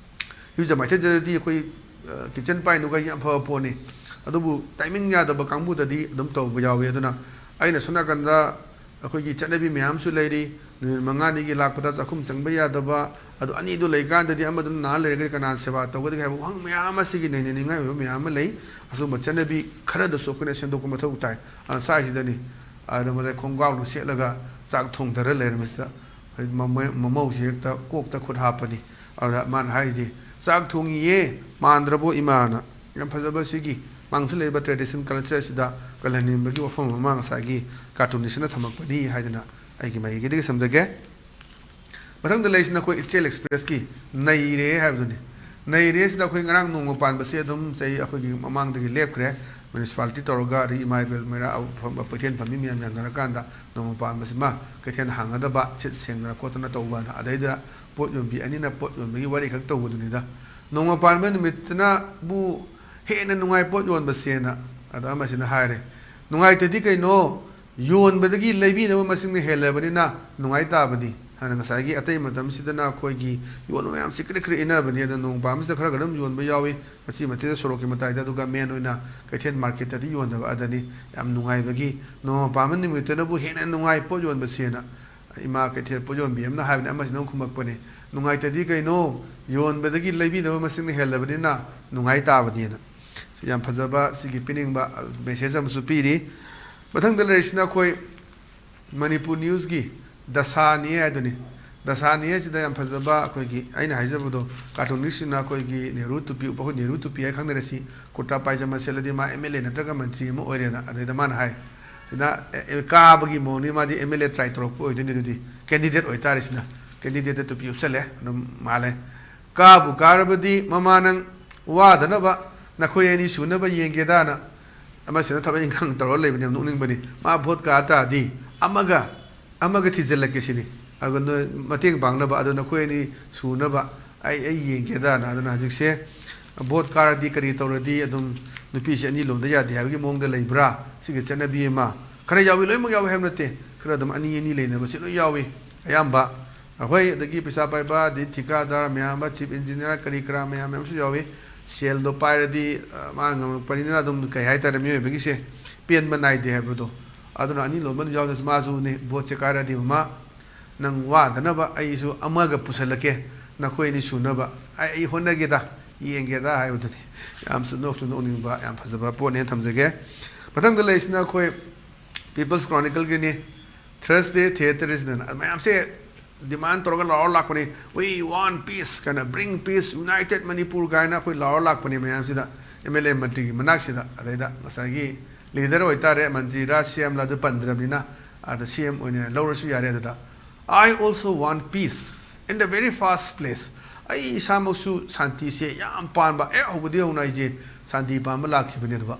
ꯏꯔꯨꯖ ꯃꯥꯏꯊꯖꯔꯗꯤ ꯑꯩꯈꯣꯏ, ꯑ, kitchen ꯄꯥꯏꯅꯨꯒ ꯌꯥꯝ ꯐꯕ ꯄꯣꯠꯅꯤ꯫ ꯑꯗꯨꯕꯨ timing ꯌꯥꯗꯕ ꯀꯥꯡꯕꯨꯗꯗꯤ ꯑꯗꯨꯝ ꯇꯧꯕ ꯌꯥꯎꯏ꯫ ꯑꯗꯨꯅ ꯑꯩꯅ ꯁꯣꯝ ꯅꯥꯀꯟꯗ ꯑꯩꯈꯣꯏꯒꯤ ꯆꯠꯅꯕꯤ ꯃꯌꯥꯝꯁꯨ ꯂꯩꯔꯤ꯫ ꯅꯨꯃꯤꯠ ꯃꯉꯥꯅꯤꯒꯤ ꯂꯥꯛꯄꯗ ꯆꯥꯛꯈꯨꯝ ꯆꯪꯕ ꯌꯥꯗꯕ, ꯑꯗꯨ ꯑꯅꯤꯗꯨ ꯂꯩꯀꯥꯟꯗꯗꯤ ꯑꯃꯗꯨꯅ ꯅꯥ ꯂꯩꯔꯒꯗꯤ ꯀꯅꯥꯅ ꯁꯦꯕꯥ ꯇꯧꯒꯗꯒꯦ ꯍꯥꯏꯕ ꯋꯥꯍꯪ ꯃꯌꯥꯝ ꯑꯃ, ꯁꯤꯒꯤ ꯅꯩꯅꯅꯤꯡꯉꯥꯏ ꯑꯣꯏꯕ ꯃꯌꯥꯝ ꯑꯃ ꯂꯩ꯫ ꯑꯁꯨꯝꯕ ꯆꯠꯅꯕꯤ ꯈꯔꯗꯁꯨ ꯑꯩꯈꯣꯏꯅ ꯁꯦꯝꯗꯣꯛꯄ ꯃꯊꯧ ꯇꯥꯏ꯫ ꯑꯗꯨꯅ ꯁ꯭ꯋꯥꯏꯁꯤꯗꯅꯤ ꯑꯗꯨꯗ ꯃꯗꯩ ꯈꯣꯡꯒ꯭ꯔꯥꯎꯗꯨ ꯁꯦꯠꯂꯒ ꯆꯥꯛ ꯊꯣꯡꯊꯔ ꯂꯩꯔꯝꯕꯁꯤꯗ, ꯃꯃꯧ-, ꯃꯃꯧꯁꯤ ꯍꯦꯛꯇ ꯀꯣꯛꯇ ꯈꯨꯠ ꯍꯥꯞꯄꯅꯤ꯫ ꯑꯗꯨꯗ ꯃꯥꯅ ꯍꯥꯏꯔꯤꯗꯤ, "ꯆꯥꯛ ꯊꯣꯡꯉꯤꯌꯦ, ꯃꯥꯟꯗ꯭ꯔꯕꯣ ꯏꯃꯥꯅ?" ꯌꯥꯝ ꯐꯖꯕ ꯁꯤꯒꯤ ꯃꯥꯡꯁꯤꯜꯂꯛꯂꯤꯕ tradition culture ꯑꯁꯤꯗ ꯀꯜꯍꯟꯅꯤꯡꯕꯒꯤ ꯋꯥꯐꯝ ꯑꯃ ꯉꯁꯥꯏꯒꯤ cartoonistꯅ ꯊꯝꯃꯛꯄꯅꯤ ꯍꯥꯏꯗꯅ ꯑꯩꯒꯤ ꯃꯥꯏꯀꯩꯗꯒꯤ ꯊꯝꯖꯒꯦ꯫ ꯃꯊꯪꯗ ꯂꯩꯔꯤꯁꯤꯅ ꯑꯩꯈꯣꯏ ꯏꯆꯦꯜ ꯑꯦꯛꯁꯄ꯭ꯔꯦꯁꯀꯤ ꯅꯩꯔꯦ ꯍꯥꯏꯕꯗꯨꯅꯤ꯫ ꯅꯩꯔꯦ ꯁꯤꯗ ꯑꯩꯈꯣꯏ ꯉꯔꯥꯡ ꯅꯣꯡꯃ ꯄꯥꯟꯕꯁꯦ ꯑꯗꯨꯝ ꯆꯍꯤ ꯑꯩꯈꯣꯏꯒꯤ ꯃꯃꯥꯡꯗꯒꯤ ꯂꯦꯞꯈ꯭ꯔꯦ꯫ ꯃ꯭ꯌꯨꯅꯤꯁꯤꯄꯥꯂꯤꯇꯤ ꯇꯧꯔꯒ ꯑꯗꯒꯤ ꯏꯃꯥ ꯏꯕꯦꯜ ꯃꯩꯔꯥ ꯑꯐꯝꯕ ꯀꯩꯊꯦꯜ ꯐꯝꯃꯤ ꯃꯌꯥꯝ ꯌꯥꯅꯔꯀꯥꯟꯗ ꯅꯣꯡꯃ ꯄꯥꯟꯕꯁꯤꯃ ꯀꯩꯊꯦꯜ ꯍꯥꯡꯒꯗꯕ, ꯁꯤꯠ ꯁꯦꯡꯗꯅ ꯈꯣꯠꯇꯅ ꯇꯧꯕꯅ, ꯑꯗꯩꯗ ꯄꯣꯠ ꯌꯣꯟꯕꯤ ꯑꯅꯤꯅ ꯄꯣꯠ ꯌꯣꯟꯕꯒꯤ ꯋꯥꯔꯤ ꯈꯛ ꯇꯧꯕꯗꯨꯅꯤꯗ꯫ ꯅꯣꯡꯃ ꯄꯥꯟꯕ ꯅꯨꯃꯤꯠꯇꯅꯕꯨ ꯍꯦꯟꯅ ꯅꯨꯡꯉꯥꯏ ꯄꯣꯠ ꯌꯣꯟꯕꯁꯦꯅ꯫ ꯑꯗ ꯑꯃꯁꯤꯅ ꯍꯥꯏꯔꯦ, "ꯅꯨꯡꯉꯥꯏꯇꯗꯤ ꯀꯩꯅꯣ? ꯌꯣꯟꯕꯗꯒꯤ ꯂꯩꯕꯤꯅꯕ ꯃꯁꯤꯡꯅ ꯍꯦꯜꯂꯕꯅꯤꯅ ꯅꯨꯡꯉꯥꯏ ꯇꯥꯕꯅꯤ" ꯍꯥꯏꯅ꯫ ꯉꯁꯥꯏꯒꯤ ꯑꯇꯩ ꯃꯇꯝꯁꯤꯗꯅ ꯑꯩꯈꯣꯏꯒꯤ ꯌꯣꯟꯕ ꯃꯌꯥꯝꯁꯤ ꯀ꯭ꯔꯤꯛ ꯀ꯭ꯔꯤꯛ ꯏꯟꯅꯕꯅꯤ꯫ ꯑꯗꯣ ꯅꯣꯡꯃ ꯄꯥꯟꯕꯁꯤꯗ ꯈꯔ ꯈꯔ ꯑꯗꯨꯝ ꯌꯣꯟꯕ ꯌꯥꯎꯏ, ꯃꯆꯤ ꯃꯊꯤꯗ ꯁꯣꯔꯣꯛꯀꯤ ꯃꯇꯥꯏꯗ, ꯑꯗꯨꯒ ꯃꯦꯟ ꯑꯣꯏꯅ ꯀꯩꯊꯦꯜ ꯃꯥꯔꯀꯦꯠꯇꯗꯤ ꯌꯣꯟꯗꯕ꯫ ꯑꯗꯅꯤ ꯌꯥꯝ ꯅꯨꯡꯉꯥꯏꯕꯒꯤ ꯅꯣꯡꯃ ꯄꯥꯟꯕ ꯅꯨꯃꯤꯠꯇꯅꯕꯨ ꯍꯦꯟꯅ ꯅꯨꯡꯉꯥꯏ ꯄꯣꯠ ꯌꯣꯟꯕꯁꯦꯅ ꯏꯃꯥ ꯀꯩꯊꯦꯜ ꯄꯣꯠ ꯌꯣꯟꯕꯤ ꯑꯃꯅ ꯍꯥꯏꯕꯅꯤ꯫ ꯑꯃꯁꯤꯅ ꯑꯃꯨꯛ ꯈꯨꯝꯃꯛꯄꯅꯤ, "ꯅꯨꯡꯉꯥꯏꯇꯗꯤ ꯀꯩꯅꯣ? ꯌꯣꯟꯕꯗꯒꯤ ꯂꯩꯕꯤꯅꯕ ꯃꯁꯤꯡꯅ ꯍꯦꯜꯂꯕꯅꯤꯅ ꯅꯨꯡꯉꯥꯏ ꯇꯥꯕꯅꯤꯅ"꯫ ꯁꯤ ꯌꯥꯝ ꯐꯖꯕ, ꯁꯤꯒꯤ ꯄꯤꯅꯤꯡꯕ ꯃꯦꯁꯦꯖ ꯑꯃꯁꯨ ꯄꯤꯔꯤ꯫ ꯃꯊꯪꯗ ꯂꯩꯔꯤꯁꯤꯅ ꯑꯩꯈꯣꯏ ꯃꯅꯤꯄꯨꯔ ꯅ꯭ꯌꯨꯁꯀꯤ ꯗꯁꯥꯅꯤ ꯍꯥꯏꯗꯨꯅꯤ꯫ ꯗꯁꯥꯅꯤ ꯍꯥꯏꯁꯤꯗ ꯌꯥꯝ ꯐꯖꯕ, ꯑꯩꯈꯣꯏꯒꯤ ꯑꯩꯅ ꯍꯥꯏꯖꯕꯗꯣ, cartoonistꯁꯤꯅ ꯑꯩꯈꯣꯏꯒꯤ ꯅꯦꯍꯔꯨ ꯇꯨꯄꯤ ꯎꯞꯄ, ꯑꯩꯈꯣꯏ ꯅꯦꯍꯔꯨ ꯇꯨꯄꯤ ꯍꯥꯏ ꯈꯪꯅꯔꯁꯤ, ꯀꯨꯔꯇꯥ ꯄꯥꯏꯖꯃ ꯁꯦꯠꯂꯗꯤ ꯃꯥ ꯑꯦꯝ ꯑꯦꯜ ꯑꯦ ꯅꯠꯇ꯭ꯔꯒ ꯃꯟꯇ꯭ꯔꯤ ꯑꯃ ꯑꯣꯏꯔꯦꯅ꯫ ꯑꯗꯩꯗ ꯃꯥꯅ ꯍꯥꯏ, ꯁꯤꯅ, ꯑꯦ, ꯑꯦ, ꯀꯥꯕꯒꯤ ꯃꯑꯣꯡꯅꯤ꯫ ꯃꯥꯗꯤ ꯑꯦꯝ ꯑꯦꯜ ꯑꯦ ꯇ꯭ꯔꯥꯏ ꯇꯧꯔꯛꯄ ꯑꯣꯏꯗꯣꯏꯅꯤ꯫ ꯑꯗꯨꯗꯤ ꯀꯦꯟꯗꯤꯗꯦꯠ ꯑꯣꯏꯇꯥꯔꯦ꯫ ꯁꯤꯅ ꯀꯦꯟꯗꯤꯗꯦꯠꯇ ꯇꯨꯄꯤ ꯎꯞꯁꯜꯂꯦ, ꯑꯗꯨꯝ ꯃꯥꯜꯂꯦ꯫ "ꯀꯥꯕꯨ ꯀꯥꯔꯕꯗꯤ ꯃꯃꯥ ꯅꯪ ꯋꯥꯗꯅꯕ ꯅꯈꯣꯏ ꯑꯅꯤ ꯁꯨꯅꯕ ꯌꯦꯡꯒꯦꯗꯥꯅ"꯫ ꯑꯃꯁꯤꯅ ꯊꯕꯛ ꯏꯪꯈꯥꯡ ꯇꯧꯔꯒ ꯂꯩꯕꯅꯤ, ꯌꯥꯝ ꯅꯣꯛꯅꯤꯡꯕꯅꯤ꯫ "ꯃꯥ ꯚꯣꯠ ꯀꯥ ꯇꯥꯔꯗꯤ ꯑꯃꯒ, ꯑꯃꯒ ꯊꯤꯖꯤꯜꯂꯛꯀꯦ ꯁꯤꯅꯤ꯫ ꯑꯗꯨꯒ ꯅꯣꯏ ꯃꯇꯦꯡ ꯄꯥꯡꯅꯕ, ꯑꯗꯣ ꯅꯈꯣꯏ ꯑꯅꯤ ꯁꯨꯅꯕ ꯑꯩ, ꯑꯩ ꯌꯦꯡꯒꯦꯗꯥꯅ"꯫ ꯑꯗꯨꯅ ꯍꯧꯖꯤꯛꯁꯦ ꯚꯣꯠ ꯀꯥꯔꯗꯤ ꯀꯔꯤ ꯇꯧꯔꯗꯤ ꯑꯗꯨꯝ ꯅꯨꯄꯤꯁꯦ ꯑꯅꯤ ꯂꯣꯟꯗ ꯌꯥꯗꯦ ꯍꯥꯏꯕꯒꯤ ꯃꯑꯣꯡꯗ ꯂꯩꯕ꯭ꯔꯥ? ꯁꯤꯒꯤ ꯆꯠꯅꯕꯤ ꯑꯃ ꯈꯔ ꯌꯥꯎꯏ, ꯂꯣꯏꯅꯃꯛ ꯌꯥꯎꯏ ꯍꯥꯏꯕ ꯅꯠꯇꯦ, ꯈꯔ ꯑꯗꯨꯝ ꯑꯅꯤ ꯑꯅꯤ ꯂꯩꯅꯕꯁꯦ ꯂꯣꯏ ꯌꯥꯎꯏ ꯑꯌꯥꯝꯕ꯫ ꯑꯩꯈꯣꯏ ꯑꯗꯒꯤ ꯄꯩꯁꯥ ꯄꯥꯏꯕ, ꯑꯗꯩ ꯊꯤꯀꯥꯗꯥꯔ ꯃꯌꯥꯝ ꯑꯃ, ꯆꯤꯐ ꯏꯟꯖꯤꯅꯤꯌꯥꯔ ꯀꯔꯤ ꯀꯔꯥ ꯃꯌꯥꯝ ꯃꯌꯥꯝꯁꯨ ꯌꯥꯎꯏ꯫ ꯁꯦꯜꯗꯣ ꯄꯥꯏꯔꯗꯤ, ꯑ, ꯃꯥ ꯉꯝꯃꯛꯄꯅꯤꯅ ꯑꯗꯨꯝ, ꯀꯩ ꯍꯥꯏꯇꯥꯔꯦ, ꯃꯤꯑꯣꯏꯕꯒꯤꯁꯦ ꯄꯦꯟꯕ ꯅꯥꯏꯗꯦ ꯍꯥꯏꯕꯗꯣ꯫ ꯑꯗꯨꯅ ꯑꯅꯤ ꯂꯣꯟꯕ ꯑꯗꯨꯝ ꯌꯥꯎꯗ꯭ꯔꯁꯨ ꯃꯥꯁꯨꯅꯦ, ꯚꯣꯠꯁꯦ ꯀꯥꯔꯗꯤ ꯃꯃꯥ ꯅꯪ ꯋꯥꯗꯅꯕ ꯑꯩꯁꯨ ꯑꯃꯒ ꯄꯨꯁꯜꯂꯛꯀꯦ, ꯅꯈꯣꯏ ꯑꯅꯤ ꯁꯨꯅꯕ ꯑꯩ, ꯑꯩ ꯍꯣꯠꯅꯒꯦꯗ, ꯌꯦꯡꯒꯦꯗ ꯍꯥꯏꯕꯗꯨꯅꯤ꯫ ꯌꯥꯝꯁꯨ ꯅꯣꯛꯁꯨ ꯅꯣꯛꯅꯤꯡꯕ ꯌꯥꯝ ꯐꯖꯕ ꯄꯣꯠꯅꯦꯅ ꯊꯝꯖꯒꯦ꯫ ꯃꯊꯪꯗ ꯂꯩꯔꯤꯁꯤꯅ ꯑꯩꯈꯣꯏ People's Chronicleꯒꯤꯅꯤ, Thursday Theatre Resident, ꯃꯌꯥꯝꯁꯦ demand ꯇꯧꯔꯒ ꯂꯥꯎꯔ ꯂꯥꯛꯄꯅꯤ, "We want peace" ꯀꯥꯏꯅ, "Bring peace, united Manipur" ꯀꯥꯏꯅ ꯑꯩꯈꯣꯏ ꯂꯥꯎꯔ ꯂꯥꯛꯄꯅꯤ ꯃꯌꯥꯝꯁꯤꯗ, ꯑꯦꯝ ꯑꯦꯜ ꯑꯦ ꯃꯟꯇ꯭ꯔꯤꯒꯤ ꯃꯅꯥꯛꯁꯤꯗ꯫ ꯑꯗꯩꯗ ꯉꯁꯥꯏꯒꯤ leader ꯑꯣꯏꯇꯥꯔꯦ, ꯃꯟꯇ꯭ꯔꯤꯔꯥ ꯁꯤ ꯑꯦꯝꯂ ꯑꯗꯨ ꯄꯟꯗ꯭ꯔꯕꯅꯤꯅ, ꯑꯗ ꯁꯤ ꯑꯦꯝ ꯑꯣꯏꯅ ꯂꯧꯔꯁꯨ ꯌꯥꯔꯦ꯫ ꯑꯗꯨꯗ, "I also want peace in the very first place." ꯑꯩ ꯏꯁꯥꯃꯛꯁꯨ ꯁꯥꯟꯇꯤꯁꯦ ꯌꯥꯝ ꯄꯥꯝꯕ, ꯍꯦꯛ ꯍꯧꯕꯗꯒꯤ ꯍꯧꯅ ꯑꯩꯁꯦ ꯁꯥꯟꯇꯤ ꯄꯥꯝꯕ ꯂꯥꯛꯈꯤꯕꯅꯦ꯫ ꯑꯗꯨꯒ,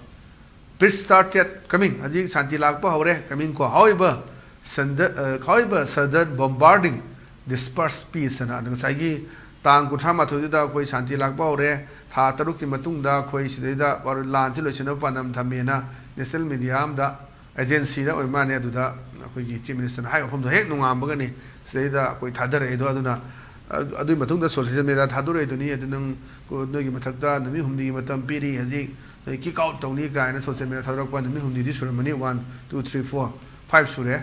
"Peace started coming", ꯍꯧꯖꯤꯛ ꯁꯥꯟꯇꯤ ꯂꯥꯛꯄ ꯍꯧꯔꯦ, coming ꯀꯣ꯫ "However, sudden, uh, however, sudden bombarding disturbs peace" ꯍꯥꯏꯅ꯫ ꯑꯗ ꯉꯁꯥꯏꯒꯤ ꯇꯥꯡ ꯀꯨꯟꯊ꯭ꯔꯥ ꯃꯥꯊꯣꯏꯗꯨꯗ ꯑꯩꯈꯣꯏ ꯁꯥꯟꯇꯤ ꯂꯥꯛꯄ ꯍꯧꯔꯦ꯫ ꯊꯥ ꯇꯔꯨꯛꯀꯤ ꯃꯇꯨꯡꯗ ꯑꯩꯈꯣꯏ ꯁꯤꯗꯩꯗ ꯂꯥꯟꯁꯤ ꯂꯣꯏꯁꯤꯟꯅꯕ ꯄꯥꯟꯗꯝ ꯊꯝꯃꯦꯅ national media ꯑꯃꯗ, agencyꯗ ꯑꯣꯏ ꯃꯥꯜꯂꯦ, ꯑꯗꯨꯗ ꯑꯩꯈꯣꯏꯒꯤ Chief Ministerꯅ ꯍꯥꯏꯕ ꯃꯐꯝꯗꯣ ꯍꯦꯛ ꯅꯣꯡꯉꯥꯟꯕꯒꯅꯤ ꯁꯤꯗꯩꯗ ꯑꯩꯈꯣꯏ ꯊꯥꯗꯔꯛꯏꯗꯣ꯫ ꯑꯗꯨꯅ, ꯑ-, ꯑꯗꯨꯒꯤ ꯃꯇꯨꯡꯗ social media ꯊꯥꯗꯣꯔꯛꯏꯗꯨꯅꯤ꯫ ꯑꯗꯨ ꯅꯪ, ꯅꯣꯏꯒꯤ ꯃꯊꯛꯇ ꯅꯨꯃꯤꯠ ꯍꯨꯝꯅꯤꯒꯤ ꯃꯇꯝ ꯄꯤꯔꯤ, ꯍꯧꯖꯤꯛ ꯅꯣꯏ kick out ꯇꯧꯅꯤ ꯀꯥꯏꯅ social media ꯊꯥꯗꯣꯔꯛꯄ ꯅꯨꯃꯤꯠ ꯍꯨꯝꯅꯤꯗꯤ ꯁꯨꯔꯝꯃꯅꯤ, one, two, three, four, five ꯁꯨꯔꯦ꯫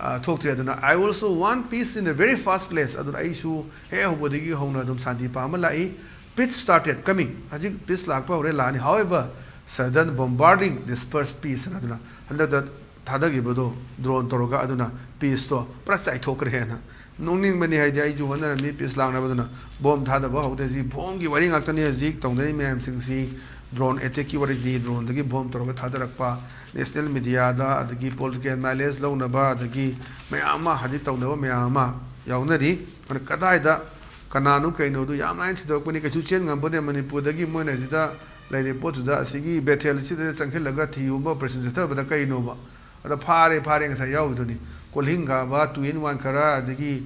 ꯑ, ꯊꯣꯛꯇ꯭ꯔꯤ꯫ ꯑꯗꯨꯅ, "I also want peace in the very first place", ꯑꯗꯨꯅ ꯑꯩꯁꯨ ꯍꯦꯛ ꯍꯧꯕꯗꯒꯤ ꯍꯧꯅ ꯑꯗꯨꯝ ꯁꯥꯟꯇꯤ ꯄꯥꯝꯕ ꯂꯥꯛꯏ꯫ "Peace started coming", ꯍꯧꯖꯤꯛ peace ꯂꯥꯛꯄ ꯍꯧꯔꯦ, ꯂꯥꯛꯑꯅꯤ꯫ "However, sudden bombarding disturbs peace" ꯍꯥꯏꯅ꯫ ꯑꯗꯨꯅ ꯍꯟꯗꯛꯇ ꯊꯥꯗꯈꯤꯕꯗꯣ, drone ꯇꯧꯔꯒ, ꯑꯗꯨꯅ peaceꯇꯣ ꯄꯨꯔꯥ ꯆꯥꯏꯊꯣꯛꯈ꯭ꯔꯦꯅ꯫ ꯅꯣꯛꯅꯤꯡꯕꯅꯤ, ꯍꯥꯏꯗꯤ ꯑꯩꯁꯨ ꯍꯣꯠꯅꯔꯝꯃꯤ peace ꯂꯥꯛꯅꯕꯗꯨꯅ꯫ Bomb ꯊꯥꯗꯕ ꯍꯧꯗꯦ꯫ ꯍꯧꯖꯤꯛ bombꯒꯤ ꯋꯥꯔꯤ ꯉꯥꯛꯇꯅꯤ ꯍꯧꯖꯤꯛ ꯇꯧꯅꯔꯤ ꯃꯌꯥꯝꯁꯤꯡꯁꯤ꯫ Drone attackꯀꯤ ꯋꯥꯔꯤꯁꯤꯗꯤ, droneꯗꯒꯤ bomb ꯇꯧꯔꯒ ꯊꯥꯗꯔꯛꯄ, national mediaꯗ, ꯑꯗꯒꯤ political mileage ꯂꯧꯅꯕ, ꯑꯗꯒꯤ ꯃꯌꯥꯝ ꯑꯃ ꯍꯧꯖꯤꯛ ꯇꯧꯅꯕ ꯃꯌꯥꯝ ꯑꯃ ꯌꯥꯎꯅꯔꯤ꯫ ꯑꯗꯨꯅ ꯀꯗꯥꯏꯗ ꯀꯅꯥꯅꯣ ꯀꯩꯅꯣꯗꯨ ꯌꯥꯝ ꯂꯥꯏꯅ ꯊꯤꯗꯣꯛꯄꯅꯤ, ꯀꯩꯁꯨ ꯆꯦꯟ ꯉꯝꯄꯣꯠꯇꯦ꯫ ꯃꯅꯤꯄꯨꯔꯗꯒꯤ ꯃꯣꯏꯅ ꯁꯤꯗ ꯂꯩꯔꯤꯕ ꯄꯣꯠꯇꯨꯗ, ꯑꯁꯤꯒꯤ ꯕꯦꯊꯦꯜꯁꯤꯗ ꯆꯪꯁꯤꯜꯂꯒ ꯊꯤꯒꯨꯝꯕ operation ꯆꯠꯊꯕꯗ ꯀꯩꯅꯣꯕ? ꯑꯗ ꯐꯥꯔꯦ, ꯐꯥꯔꯦ ꯉꯁꯥꯏ ꯌꯥꯎꯔꯤꯗꯨꯅꯤ꯫ ꯀꯣꯜꯍꯤꯡ ꯀꯥꯕ, two in one ꯈꯔ, ꯑꯗꯒꯤ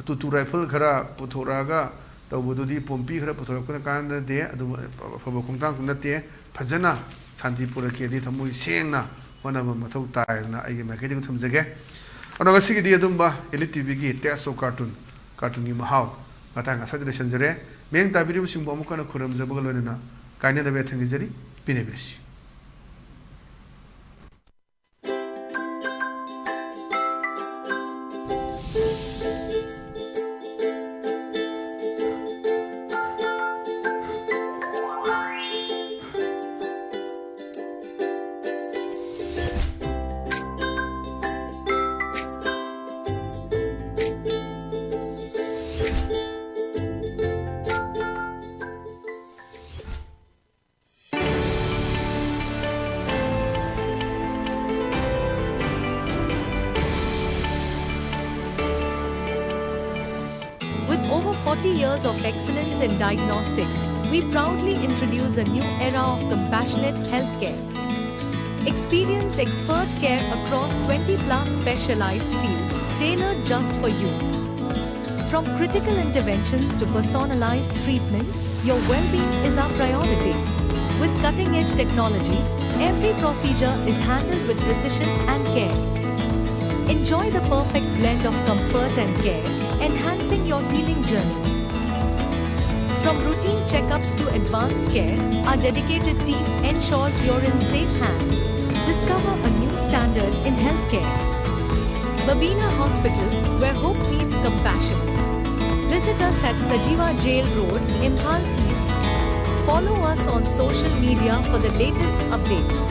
two two rifle ꯈꯔ ꯄꯨꯊꯣꯔꯛꯑꯒ ꯇꯧꯕꯗꯨꯗꯤ, ꯄꯣꯝꯄꯤ ꯈꯔ ꯄꯨꯊꯣꯔꯛꯄꯅ ꯀꯥꯟꯅꯗꯦ꯫ ꯑꯗꯨ ꯑꯐꯕ ꯈꯣꯡꯊꯥꯡꯁꯨ ꯅꯠꯇꯦ꯫ ꯐꯖꯅ ꯁꯥꯟꯇꯤ ꯄꯨꯔꯛꯀꯦꯗꯤ ꯊꯃꯣꯏ ꯁꯦꯡꯅ ꯍꯣꯠꯅꯕ ꯃꯊꯧ ꯇꯥꯏꯗꯅ ꯑꯩꯒꯤ ꯃꯥꯏꯀꯩꯗꯒꯤ ꯊꯝꯖꯒꯦ꯫ ꯑꯗꯣ ꯉꯁꯤꯒꯤꯗꯤ ꯑꯗꯨꯝꯕ Elite TVꯒꯤ Taste of Cartoon, cartoonꯒꯤ ꯃꯍꯥꯎ ꯃꯇꯥꯡ ꯑꯁ꯭ꯋꯥꯏꯗ ꯂꯣꯏꯁꯤꯟꯖꯔꯦ꯫ ꯃꯤꯠꯌꯦꯡ ꯇꯥꯕꯤꯔꯤꯕꯁꯤꯡꯕꯨ ꯑꯃꯨꯛ ꯍꯟꯅ ꯈꯨꯔꯨꯝꯖꯕꯒ ꯂꯣꯏꯅꯅ ꯀꯥꯏꯅꯗꯕ ꯌꯥꯊꯪ ꯅꯤꯖꯔꯤ꯫ ꯄꯦꯟꯅꯕꯤꯔꯁꯤ꯫ forty years of excellence in diagnostics, we proudly introduce a new era of compassionate healthcare. Experience expert care across twenty plus specialized fields tailored just for you. From critical interventions to personalized treatments, your well being is our priority. With cutting edge technology, every procedure is handled with precision and care. Enjoy the perfect blend of comfort and care, enhancing your healing journey. From routine checkups to advanced care, our dedicated team ensures you're in safe hands. Discover a new standard in healthcare. Babina Hospital, where hope meets compassion. Visit us at Sajiwa Jail Road, Imphal East. Follow us on social media for the latest updates.